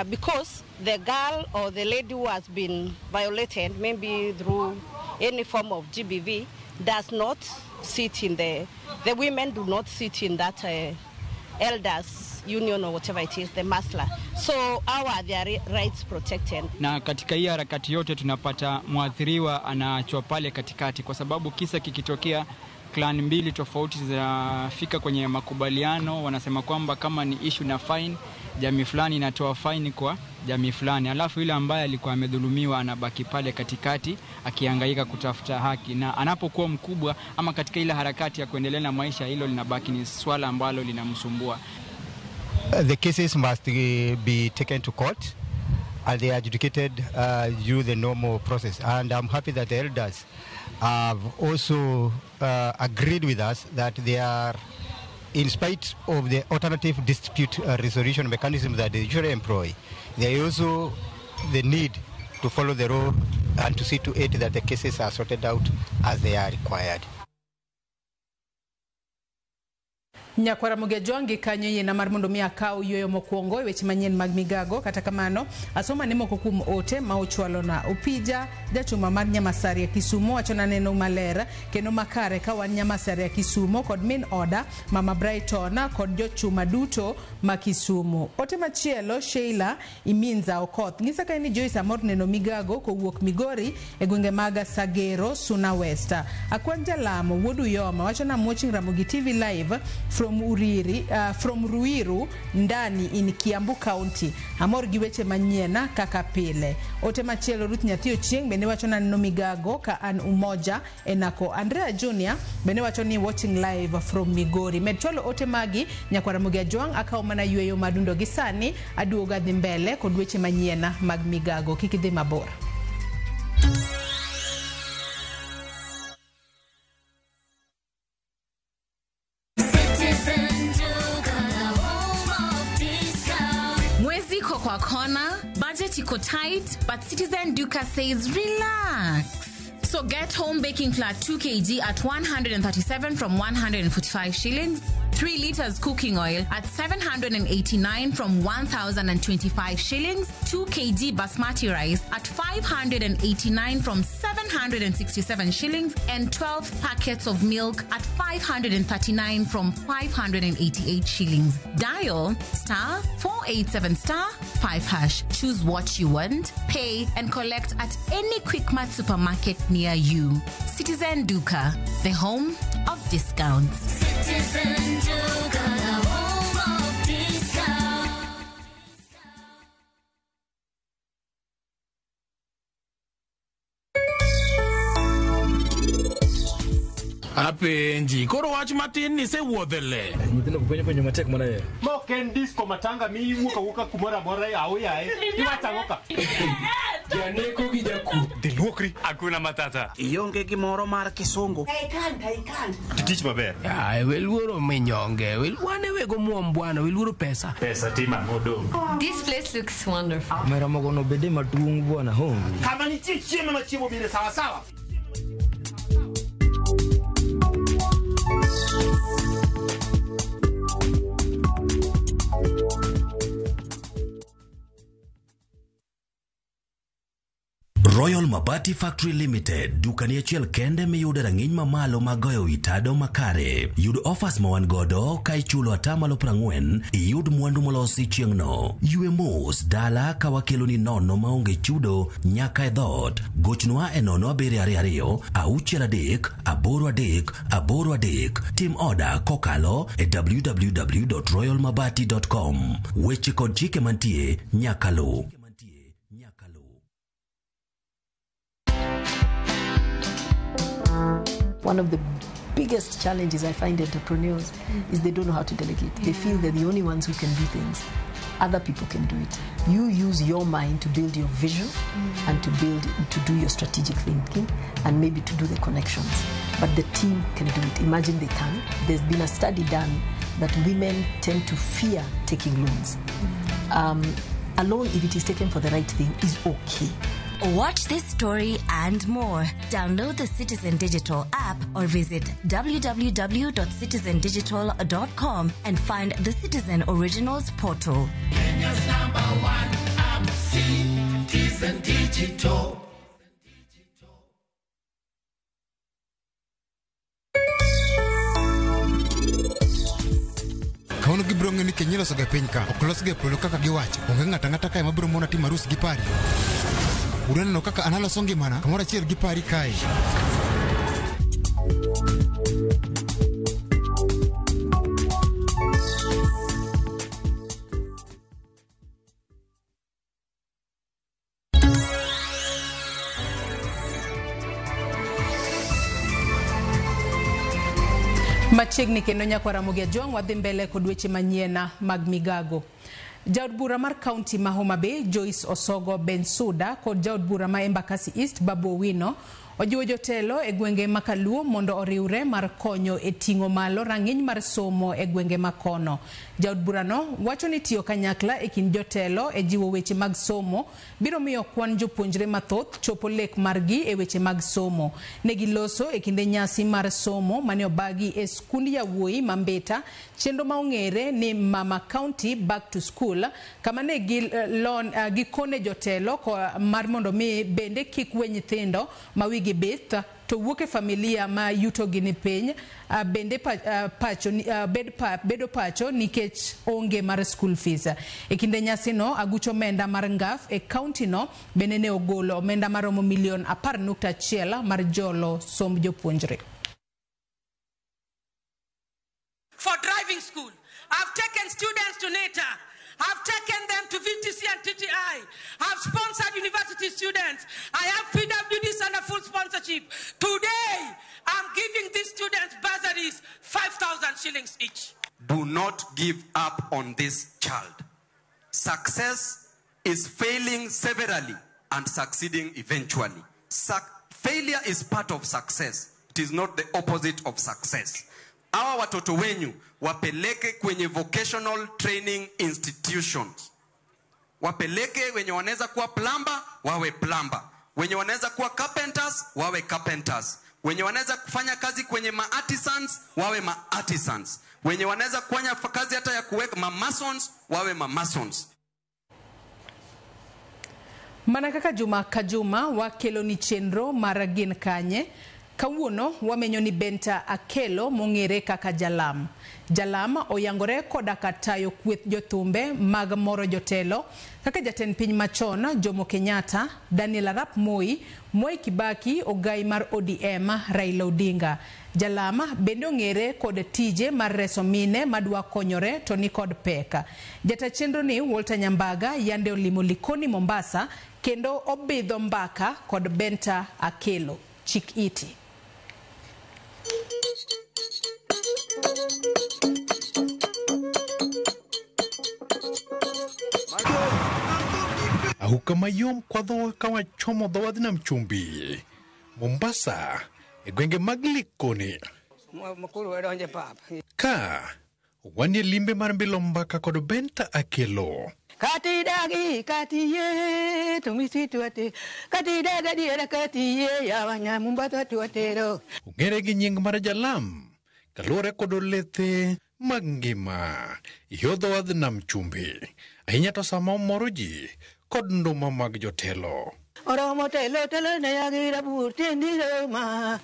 S4: Because the girl or the lady who has been violated, maybe through any form of GBV, does not sit in the women do not sit in that elders union or whatever it is, the Masla. So how are their rights protected?
S16: Na katika hii harakati yote tunapata mwathiriwa anaachwa pale katikati, kwa sababu kisa kikitokea clan mbili tofauti zinafika kwenye makubaliano, wanasema kwamba kama ni issue na fine, jamii fulani inatoa fine kwa jamii fulani, alafu yule ambaye alikuwa amedhulumiwa anabaki pale katikati akihangaika kutafuta haki, na anapokuwa mkubwa ama katika ile harakati ya kuendelea na maisha, hilo linabaki ni swala ambalo linamsumbua.
S27: The cases must be taken to court and they are adjudicated through the normal process, and I'm happy that the elders have also agreed with us that they are, in spite of the alternative dispute resolution mechanism that they usually employ, there is also the need to follow the law and to see to it that the cases are sorted out as they are required.
S1: Nyakwara Mugejwangi kanyo yiena mar mondo mi akaw yueyo mokwongo e weche manyien mag migago. Kata kamano asoma ne moko kuom ote ma ochwalona. Opija jachuma mar Nyamasaria Kisumo wachona neno maler kendo makare ka wan Nyamasaria Kisumo kod min oda Mama Brighton kod jochuma duto ma Kisumu. Ote machielo Sheila Iminza Okoth ng'isa ka ni Joyce amor neno migago kowuok Migori e gwenge mag Sagero Suna West. Akwan Jalamo wuod Uyoma wachona I'm watching Ramogi TV live from Uriri, from Ruiru ndani in Kiambu County. Amor gi weche manyien kaka pile. Ote machielo Ruth Nyathi Ochieng' bende wacho ni aneno migago ka an Umoja e Nako. Andrea Junior bende wacho ni watching live from Migori. Med chwalo ote magi nyakwar Ramogi Ajwang' akawo mana yweyo madundo gi sani aduogo adhi mbele kod weche manyien mag migago. Kik idhi mabor.
S11: Mwezi iko kwa kona, budget iko tight, but Citizen Duka says relax. So get home baking flour 2 kg at 137 from 145 shillings, 3 liters cooking oil at 789 from 1,025 shillings, 2 kg basmati rice at 589 from 767 shillings, and 12 packets of milk at 539 from 588 shillings. Dial star 487 star 5 hash. Choose what you want, pay, and collect at any Quickmart supermarket near you. Citizen Duka, the home of discounts.
S18: Citizen Duka, the home of discount.
S19: Apenji, koro wach matin ni isewuodhe le.
S20: Nyithindo penjo penjo matek mana ye.
S21: Ma ok en disco matanga miwuok awuoka kumoro amora yawo yaye. Iwacho ang'o ka?
S20: Janeko gi jakuo.
S21: Dhi luokri.
S7: Hakuna matata.
S22: Ionge gimoro mar kisungu.
S23: I can't.
S21: Tich maber.
S28: Ai, weluoro minyonge. Wane wego muom bwana, weluoro pesa.
S21: Pesa tima modong.
S29: This place looks wonderful.
S20: Omera mogo no bede maduong' bwana hongi.
S21: Kama nitie chiemo ma chiemo bire sawa sawa.
S30: Royal Mabati Factory Limited, dukani achiel kende miyude rang'iny mamalo mag goyo wi tado makare. Yud offers ma wan godo ka ichulo atamalo 40, iyud mwandu molosi chieng'no. Ywe mos dala ka wakeloni nono maonge chudo nyaka e dhoot. Gochnwa e 0722 63 83 83. Tim oda kokalo e www.royalmabati.com. Weche kod chike mantie nyaka luw.
S31: One of the biggest challenges I find entrepreneurs is they don't know how to delegate. They feel they're the only ones who can do things. Other people can do it. You use your mind to build your vision and to do your strategic thinking and maybe to do the connections. But the team can do it. Imagine they can. There's been a study done that women tend to fear taking loans. A loan, if it is taken for the right thing, is okay.
S32: Watch this story and more. Download the Citizen Digital app or visit www.citizendigital.com and find the Citizen Originals portal.
S33: Kenya's number one app, Citizen Digital.
S34: Kawuono gibiro ng'eyo ni keny ilosoga e piny ka, ok losga e polo kaka giwacho. Onge ng'ato ang'ata kae mabiro mona timo arus gi pari. Udwa neno kaka an aloso ngimana kamoro achiel gi pari kae.
S1: Machiegni kendo nyakwar Ramogi Ajwang' wadhi mbele kod weche manyien mag migago. Jaod bura mar kaunti ma Homa Bay Joyce Osogo Bensuda kod jaod bura ma Embakasi East Babu Owino ojiwo jotelo e gwenge ma Kaluo mondo oriwre mar konyo e ting'o malo rang'iny mar somo e gwenge ma kono. Jaod burano wacho ni tiyo kanyakla e kind jotelo e jiwo weche mag somo biro miyo kwan jopuonjre mathoth chopo lek margi e weche mag somo. Ne giloso e kinde nyasi mar somo mane obagi e skund yawuoyi ma Mbita, chenro ma ong'ere ni Mama County Back to School, kama ne gikone jotelo mar mondo mi bende kik we nyithindo ma wigi bith to wuok e familia ma yutogi ni piny, bende bedo pacho nikech onge mar school fees. E kinde nyasino, aguch omenda mar ngaf e kaunti no bende ne ogolo omenda maromo milion 10.1 mar jolo somb jopuonjre.
S35: For driving
S2: School. I've taken students to NETA. I've taken them to VTC and TTI. I've sponsored university students. I have PWDs under full sponsorship. Today, I'm giving these students bursaries, 5,000 shillings each.
S3: Do not give up on this child. Success is failing severally and succeeding eventually. Failure is part of success. It is not the opposite of success. Hawa watoto wenyu wapeleke kwenye vocational training institutions. Wapeleke wenye wanaweza kuwa plumber, wawe plumber. Wenye wanaweza kuwa carpenters, wawe carpenters. Wenye wanaweza kufanya kazi kwenye ma-artisans, wawe ma-artisans. Wenye wanaweza kufanya kazi hata ya kuweka ma-masons, wawe ma-masons.
S1: Mana kaka juma ka juma wakelo ni chenro mar Gin Kanye, kawuono wamenyo ni Benta Akelo mong'ere kaka Jalam. Jalam oyangore koda katayo kweth jothumbe mag moro jotelo kaka jatend piny machon Jomo Kenyatta, Daniel Arap Moi, Mwai Kibaki, ogai mar ODM Raila Odinga. Jalam bende ong'ere kod tije mar reso mine madwa konyore to ni kod pek. Jata chenro ni Walter Nyambaga yande olimo Likoni Mombasa kendo obidho mbaka kod Benta Akelo. Chik iti.
S5: Ahuka mayom kwa dhowa ka wachomo dho wadh nam chumbi Mombasa e gwenge mag Likoni. Ka wanie limbe mar mbilo mbaka kod Benta Akelo.
S6: Kati dagi kati ye tumisitu ate kati daga diera kati ye ya wanya Mombasa tu atero.
S5: Ong'ere gi nying mar Jalam kaluwore kod olethe mag ngima yo dho wadh nam chumbi ahinya to sama omoro ji kod nduma mag jotelo.
S6: Oromo telo telo ne yagira bur tendiro ma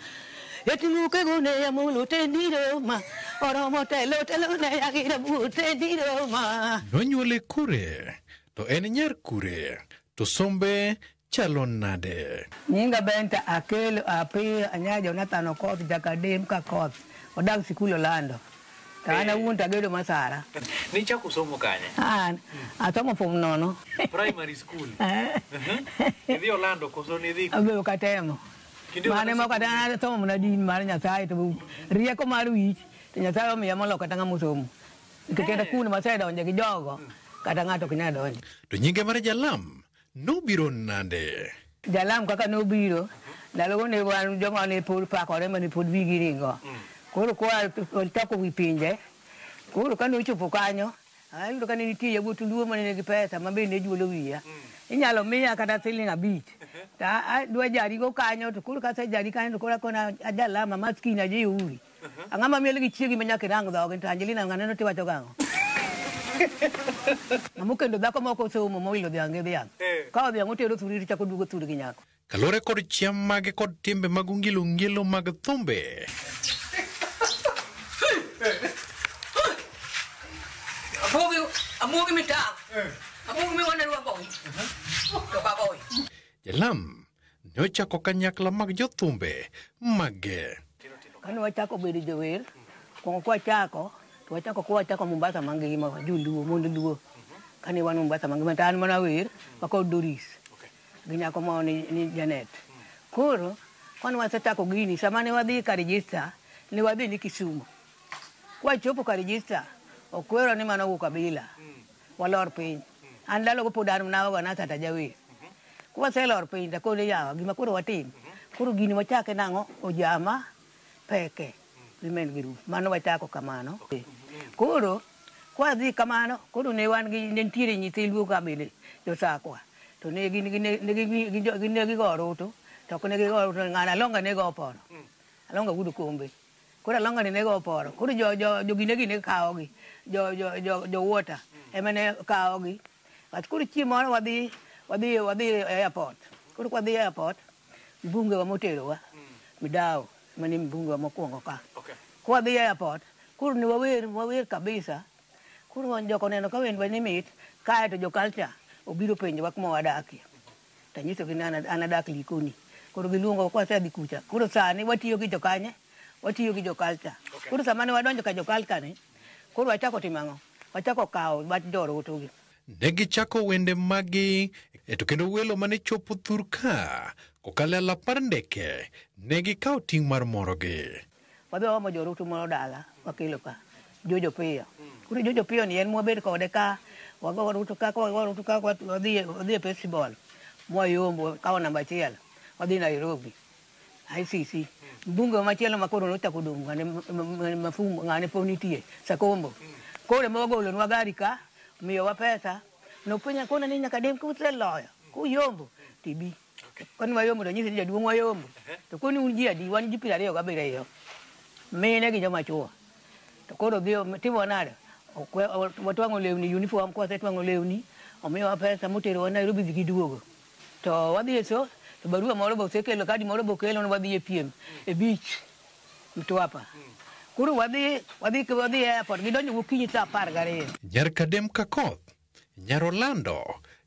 S6: yatimuke gune ya mulu tendiro ma oromo telo telo ne yagira bur tendiro ma.
S5: Nonyuole kure to en nyar kure to sombe chalo nade?
S6: Nyinga Benta Akelo Apiyo anya Jonathan Okoth jakadem ka koth odak sikul Olando. Ana wuon tagedo Masara.
S8: Nichako somo kanye?
S6: An asomo form 0.
S8: Primary school. Idhi Olando koso nidhi?
S6: Abe ok atemo. Mane moko kata an asomo mana din mar Nyasaye to rieko mar wich to Nyasaye omiya moloyo kata ng'ama osomo. Nikech kata kuno masedonje gi jogo kata ng'ato ok nyal donjo.
S5: To nyinge mar Jalam nobiro nade?
S6: Jalam kaka nobiro ndalogo ne wan joma ne pod pakore mane pod wigi ringo. Koro kwa chako wi pinje, koro kane ochopo kanyo, ayudo kane nitie yawuot Luo mane nigi pesa ma bende ne juolo wiya. Inyalo miya kata siling 5. To adwa jarigo kanyo to koro kasejari kanyo to koro akona ajalama maskini ajeuri. Ang'ama miel gi chiegi ma nyaka irang dhoge to Angelina ng'aneno tiwacho gang'o? Ng'ama okendo dhako ma ok osomo mowilo dhiang' gi dhiang'. Ka odhiang' otero thuri to chako duogo thuri gi nyako.
S5: Kaluwore kod chiam mage kod timbe mag ongilo ngilo mag thumbe. Jalam ne ochako kanyakla mag jothumbe mage.
S6: Kane wachako bedo jower, kuongo kwachako, to wachako kwachako Mombasa mangima, joluo, mond luo. Kane wan Mombasa mangima, to an mana wer, wakod Doris, gi nyako moro ni Janet. Koro, kane wasechako gini, sama ne wadhi ka register, ne wadhi ni Kisumu. Kwachopo ka register, okwero ni mano ukabila. Walor piny. An ndalogo pod an mana organizer to ajawer. Kwaselor piny to akone yawa gima koro watim. Koro gini wachake nang'o? Ojama peke women group. Mano wachako kamano. Koro kwadhi kamano, koro ne wan gi ne nitiere nyithi Luo ka bende josakwa. To ne gin ne gigo orutu, to ok ne gigo orutu, ng'ano Alonga ne go oporo. Alonga wuod Kombe. Koro Alonga ne go oporo. Koro jo gine ne kawogi. Jo water ema ne kawogi. But koro chieng' moro wadhi airport. Koro kwadhi airport, mbunge wa moterowa, Midao, mane mbunge wa mokwongo ka. Kwadhi airport, koro ne wawer kabisa. Koro joko neno ka wendwa ni mit, kaeto jo culture obiro penjowa kuma wadakie. Tanyisogi ni an adak Likoni. Koro giluongowa kwasedhi kucha. Koro sani watiyo gi jokanye, watiyo gi jo culture. Koro sama ne wadonjo ka jo culture ni, Koro wachako timo ang'o? Wachako kawo wach joruto gi.
S5: Ne gichako wende maggi e to kendo welo mane chopo thur ka kokalo e alap mar ndeke ne gikawo ting' mar morogi.
S6: Wadhi waomo joruto moro dala wakelo ka Jojo Piyo. Koro Jojo Piyo ni en mwabet kode ka wago ruto ka wago ruto ka wadhi e festival mwayombo kawo namba achiel wadhi Nairobi ICC. Mbunge machielo ma koro nochako dong' ng'ane Mafumo ng'ane pod nitie Sakombo. Koro ema wagolonwa gari ka miyowa pesa nopenja kona ni nyaka dem kuseloyo kuyombo tibi. Koni wayombo to nyisi ni jaduong' wayombo. To koni un ji adi wan ji 27. Mine gi joma chuo. To koro dhi timo nade? Watwang'o lewni uniform kwasetwang'o lewni omiyowa pesa moterowa Nairobi dhi giduogo. To wadhi e so to barua moro be osekelo kadi moro be okelo ni wadhi e piem e beach Mtwapa. Koro wadhi e airport gidonjo gokinyi saa 12.
S5: Nyar Kadem Kakoth, Nyar Olando,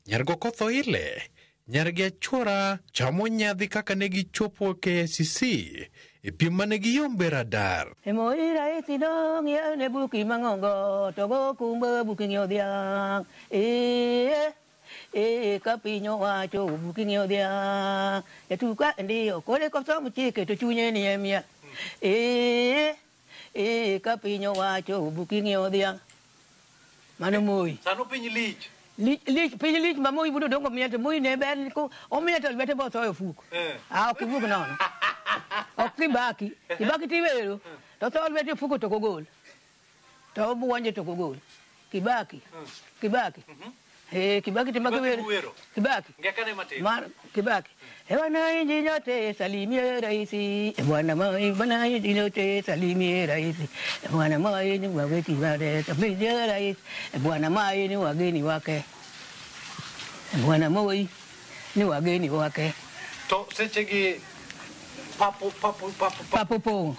S5: Nyar Gokoth Oile, Nyar gi Achuora chamo nyadhi kaka ne gichopo KICC e piem mane giyombe radar.
S6: Moi raisi dong yane buki mang'ongo to go kumbe buki ng'iewo dhiang'. Ka piny owacho buki ng'iewo dhiang'. Jatuka ndiyo kore kosomo chike to chunye ni e miel. Ka piny owacho buki ng'iewo dhiang'. Mano Moi.
S8: Sano piny lich.
S6: Lich piny lich ma Moi budo dongo miel to Moi ne ber ko omiel to lwete bosoyo ofuko. Ah ok iwuog nono. Ok Kibaki. Kibaki tiwero. To soyo lwete ofuko to kogol. To obuonje to kogol. Kibaki. Kibaki. Kibaki tima kiwero. Kibaki.
S8: Ngekane matin.
S6: Mar Kibaki. Wananchi nyote salimie raisi. Bwana Moi, wananchi nyote salimie raisi. Bwana Moi ni waweti wale salimie raisi. Bwana Moi ni wageni wake. Bwana Moi ni wageni wake.
S8: To sechegi papo papo papo
S6: papo po.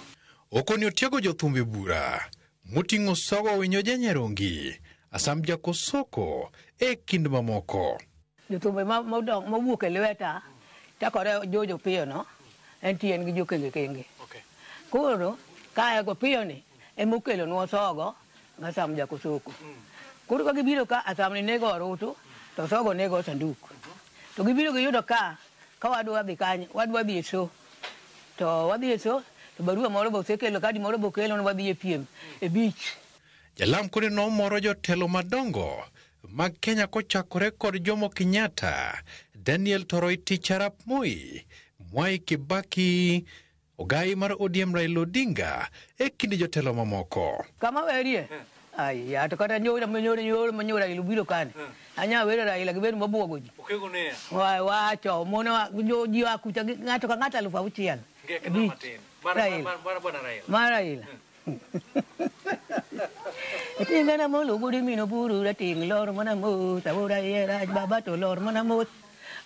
S5: Okoni otiego jothumbe bura moting'o Sogo Winyo Janyarongi, Asam Jakosoko e kind mamoko.
S6: Jothumbe mowuok e lweta chakore Jojo Piyo no entie en gi jokenge kenge. Koro kae go Piyo ni emokelonwa Sogo gi Asam Jakosoko. Koro ka gibiro ka Asam ni nego orutu to Sogo nego sanduk. To gibiro giyudo ka wadwa dhi kanye wadwa dhi e show. To wadhi e show to barua moro be osekelo kadi moro be okelo ni wadhi e piem e beach.
S5: Jalam kode nomoro jotelo madongo mag Kenya kochakore kod Jomo Kenyatta, Daniel Toroitich arap Moi, Mwai Kibaki, ogai mar ODM Raila Odinga e kind jotelo mamoko.
S6: Kama werie? Aya, to kata nyoro Raila obiro kane. Anya wero Raila gibedo mabuogo ji.
S8: Okego ne.
S6: Wacho mono ji akucha ng'ato ka ng'ato 6,000.
S8: Ngekne matin. Mar bwana Raila.
S6: Mar Raila. Tingana molo guri mino buru rating lor mana mot awora era baba to lor mana mot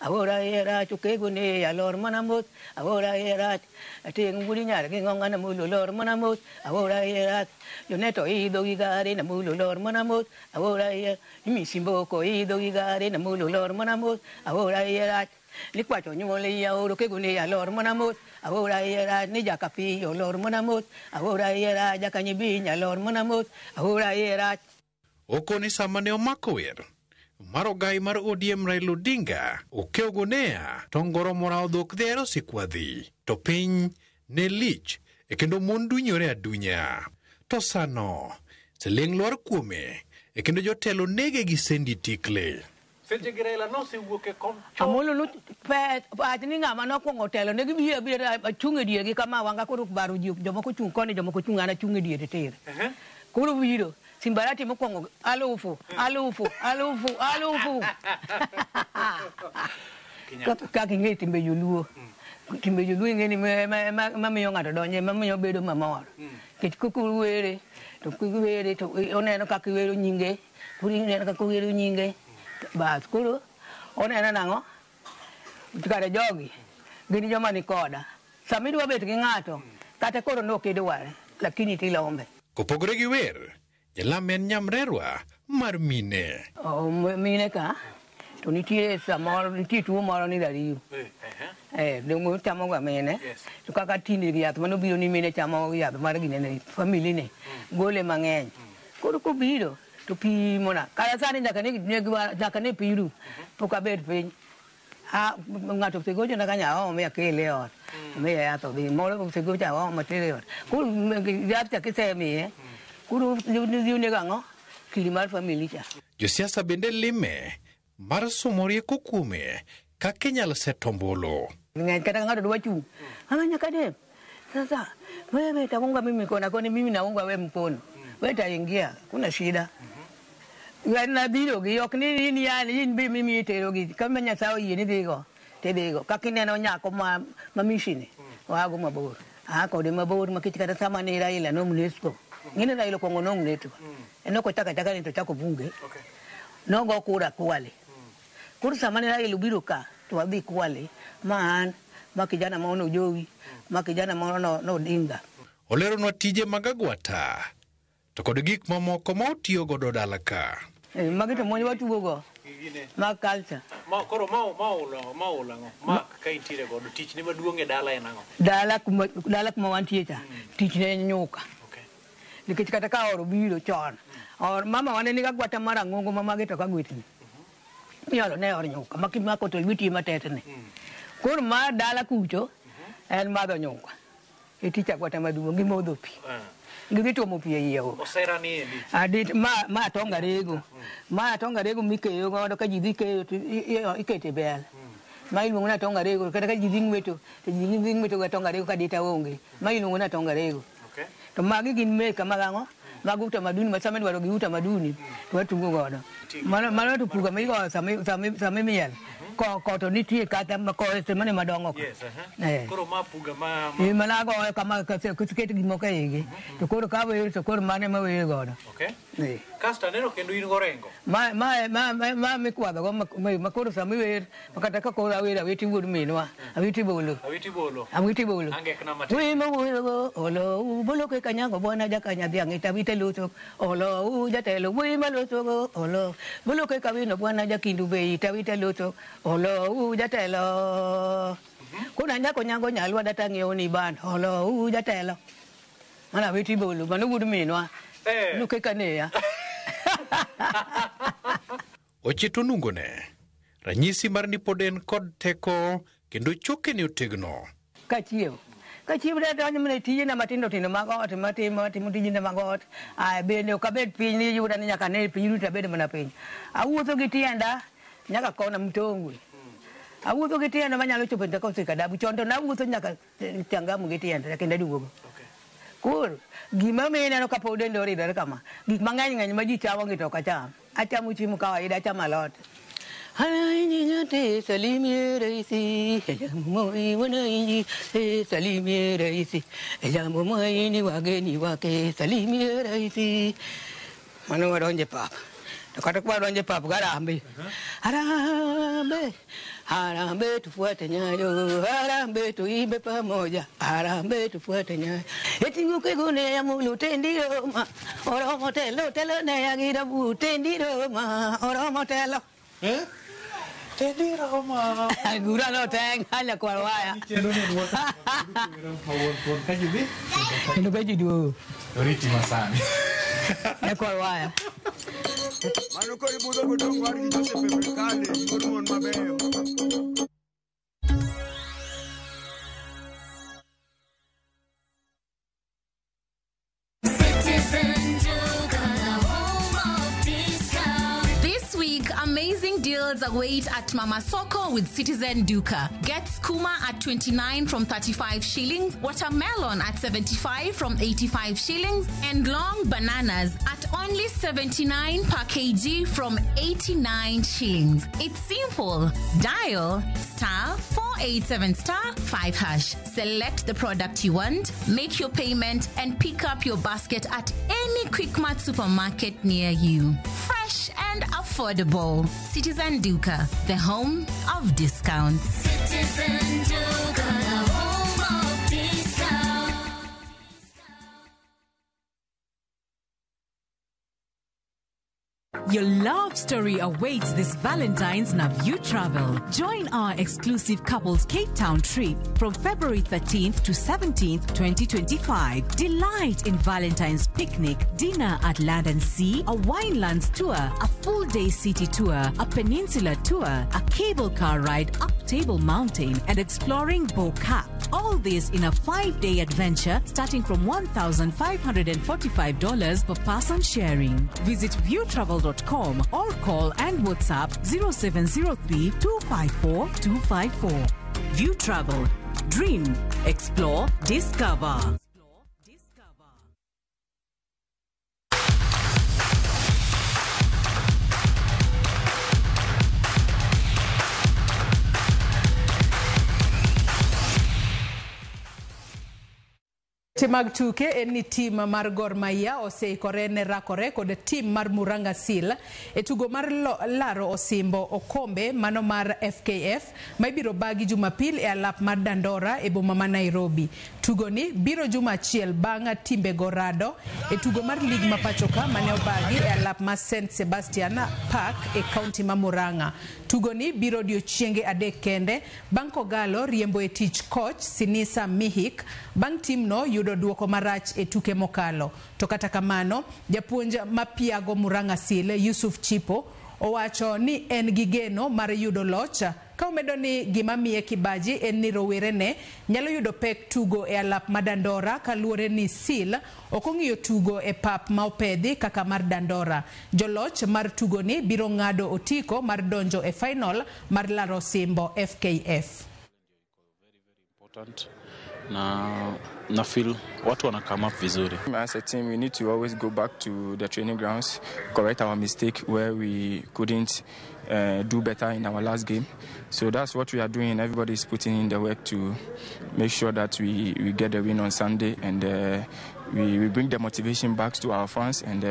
S6: awora era chukego ne alor mana mot awora era ting guri nyar gi ngonga na mulo lor mana mot awora era yoneto ido gi gare na mulo lor mana mot awora era misimboko ido gi gare na mulo lor mana mot awora era Likwacho nyuole ya oro kego ne alor mana mot awora era ni jakapi olor mana mot awora era jakanyibi alor mana mot awora era.
S5: Okoni sama ne omako wer mar ogai mar ODM Raila Odinga okeogo nea to ngoro morawo dhok dhero sikwadhi to piny ne lich e kendo mon dunyore adunya to sano siling' lwar kuome e kendo jotelo nege gi sendi tikle.
S8: Seche gi Raila nosewuok e kom
S6: Amolo no wach ni ng'ama nokwongo telo ne gibiro abira achung' e diergi kama wanga koro baro ji jomoko chung' koni jomoko chung' an achung' e diere tir. Koro biro Simbarati mokwongo 1,000 1,000 1,000 1,000. Kaka ing'e timbe joluo. Timbe joluo ing'e ni mamiyo ng'ato donjo mamiyo bedo mamor. Nikech koko were to kiwere to oneno kaka iwero nyinge koro ineno kaka iwero nyinge. Bas koro oneno nang'o kare jogi gin joma ni koda. Sama idwa bet gi ng'ato kata koro ne ok idware lakini tilombe.
S5: Kopogore gi wer, Jalam en nyamrerwa mar mine.
S6: Mine ka to nitie samoro nitie tuo moro ni dariyo. Dongo chamo ga mine. To kaka tinde gi yath manobiro ni mine chamo yath mar ginene family ne gole mang'eny. Koro kobiro to pimona. Kata sani nyaka ne piru pok abet piny. Ng'ato osegochona kanyo aome akele e ot. Amiye yath odhi. Moro osegocho aome atere e ot. Koro yath cha kisemiye, koro dhi onego ang'o? Kidi mar family cha.
S5: Josiasa bende lime mar somo rieko kuome kaka inyalo set ombulu.
S6: Ng'eny kata ng'ato dwa chung'. Ama nyaka dem. Sasa wewe taunga mimi mkono, kwani mimi naunga wewe mkono. Wewe taingia, kuna shida. Ng'at biro gi ok ni in yani in bi mimi itero gi kama Nyasaye oyie ni dhigo tidhigo kaka ineno nyako ma mishini oago mabor aa kode mabor makech kata sama ne Raila nominated ng'eni Raila okuongo nominated en ok ochako achaka ni to ochako bunge nogo kura Kwale. Koro sama ne Raila obiro ka to wadhi Kwale ma an ma kijana moro nojowi ma kijana moro nodinga.
S5: Oleronwa tije mag agwata to kod gik mamoko ma otiyo godo dala ka.
S6: Magi to mon watugo go mag culture.
S8: Ma koro ma ulo ang'o? Ma ka intiere godo tich ne maduong' e dala en ang'o?
S6: Dala kuma wantie cha tich ne en nyuka. Nikech kata ka oro biro chon. Or mama wane nigi agwata mar ang'ongo ma magi to kagwetni. Miolo ne or nyuka ma kimako to lweti ema tetni. Koro ma dala kucho en madho nyuka. E tich agwata maduong' gi modho pi. Gidhi tuomo pi e iye go.
S8: Osera ni endi.
S6: Adit ma atonga rego. Ma atonga rego mikeyo godo ka ji dhi keyo to ikete bel. Ma iluongo ni atonga rego kata ka ji dhi ng'weto to ji dhi ng'weto gi atonga rego ka dita onge. Ma iluongo ni atonga rego. To magi gin meka mag ang'o? Mag utamaduni ma sama idwaro gi utamaduni to watugo godo. Mano to puga migoyo sama imiel. Ko to nitie kata ko mane madongo ka.
S8: Yes, Koro ma puga ma
S6: Mana goyo kama ket gimoko e igi. To koro ka wer to koro mane ma wer godo.
S8: Okay. Kasto aneno kendo in gorengo.
S6: Ma mikwadho go ma koro sama iwer kata ka koro awer awiti wuod minwa awiti bolo.
S8: Awiti bolo.
S6: Awiti bolo.
S8: Angekna matin.
S6: Wi ma wuoyo go olo bolo ke kanyango bwana jakanya dhiang' ita wite loso olo jatelo wi ma loso go olo bolo ke kawino bwana jakindu be ita wite loso olo jatelo. Kuna nyako nyango nyalwa data ng'iewo ni ban olo jatelo. Mana awiti bolo mano wuod minwa. Nuke kaneya.
S5: Ochito nungone. Ranyisi mar ni pod en kod teko kendo chokene otegno.
S6: Kachiewo. Kachiewo dadonjo mana e tijena matindo tindo mag ot matimo timo tijena mag ot. Bende ok abed piny ni yuda ni nyaka ne piny duto abed mana piny. Awuotho gi tienda nyaka kona Mtongwe. Awuotho gi tienda manyalo chopo nyaka Osikadabu. Chon to nawuotho nyaka Changamu gi tienda kendo aduogo. Koro gima miyo ineno ka pod denda oridore kama gik mang'eny ng'eny ma ji chamo gi to ok acham. Achamo chiemo kawaida, achamo alot. Salimie raisi, salimie raisi, wageni wake, salimie raisi. Mano wadonje pap. To kata kwa wadonje pap garambe. Harambe, harambe tufuate nyayo, harambe tuimbe pamoja, harambe tufuate nyayo. Eti ngukegune ya mulu tendiro ma, oromo telo telo ne ya girabu tendiro ma, oromo telo.
S8: Tendiro ma.
S6: Gura no teng anya kwa waya. Kendo kaji duogo.
S8: Oriti masani.
S6: Nyakwar waya.
S4: Mano koro ibudho godong' war gi Joseph Epekale, wuod mon mabeyo.
S11: This week, amazing deals await at Mama Soko with Citizen Duka. Get skuma at 29 from 35 shillings, watermelon at 75 from 85 shillings, and long bananas at only 79 per kg from 89 shillings. It's simple. Dial star 487 star 5 hash. Select the product you want, make your payment, and pick up your basket at any Quickmart supermarket near you. Fresh and affordable. Citizen Duka, the home of discounts.
S18: Citizen Duka, the home of discounts.
S9: Your love story awaits this Valentine's Naview Travel. Join our exclusive couples Cape Town trip from February 13th to 17th, 2025. Delight in Valentine's picnic, dinner at Land and Sea, a winelands tour, a full day city tour, a peninsula tour, a cable car ride up Table Mountain, and exploring Bo Kaap. All this in a 5-day adventure starting from $1,545 per person sharing. Visit viewtravel.com or call and WhatsApp 0703 254 254. View Travel. Dream, explore, discover.
S1: Weche mag tuke en ni tim mar Gor Mahia oseikore ne rakore kod tim mar Murang'a Seal e tugo mar laro osimbo okombe mano mar FKF ma ibiro bagi Jumapil e alap mar Dandora e boma ma Nairobi. Tugoni biro juma achiel bang' timbego rado e tugo mar lig ma pachoka mane obagi e alap mar St Sebastian Park e kaunti ma Murang'a. Tugoni biro odiochienge 3 kende bang' Kogalo riembo e tich coach Sinisa Mihik bang' timno yudo duoko marach e tuke mokalo. To kata kamano, japuonj mapiago Murang'a Seal Yusuf Chipo owacho ni en gi geno mar yudo loch ka omedo ni gima miye kibaji en ni rowerene nyalo yudo pek tugo e alap ma Dandora kaluwore ni Seal ok ong'iyo tugo e pap ma opedhi kaka mar Dandora. Joloch mar tugoni biro ng'ado otiko mar donjo e final mar laro osimbo FKF.
S10: Na feel watu wana come up vizuri.
S12: As a team, we need to always go back to the training grounds, correct our mistake where we couldn't do better in our last game. So that's what we are doing. Everybody is putting in the work to make sure that we get the win on Sunday, and we bring the motivation back to our fans and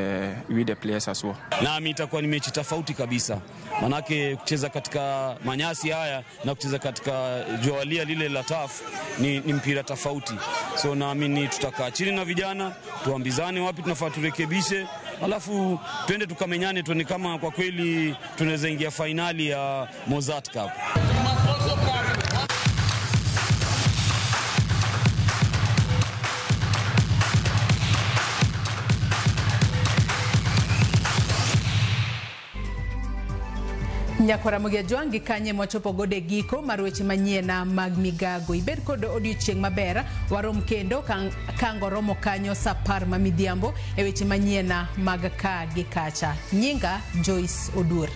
S12: we the players as well.
S13: Nami itakuwa ni mechi tofauti kabisa. Manake kucheza katika manyasi haya na kucheza katika jualia lile la turf ni mpira tofauti. So naamini tutakaa chini na vijana, tuambizane wapi tunafaa turekebishe, alafu twende tukamenyane tuone kama kwa kweli tunaweza ingia finali ya Mozart Cup.
S1: Nyakwara Mogi Ajwang' kanye mwachopo godo e giko mar weche manyien mag migago. Ibed kod odiochieng' maber, warom kendo kango romo kanyo sa 10 ma midhiambo e weche manyien mag ka gi kacha. Nyinga Joyce Oduor.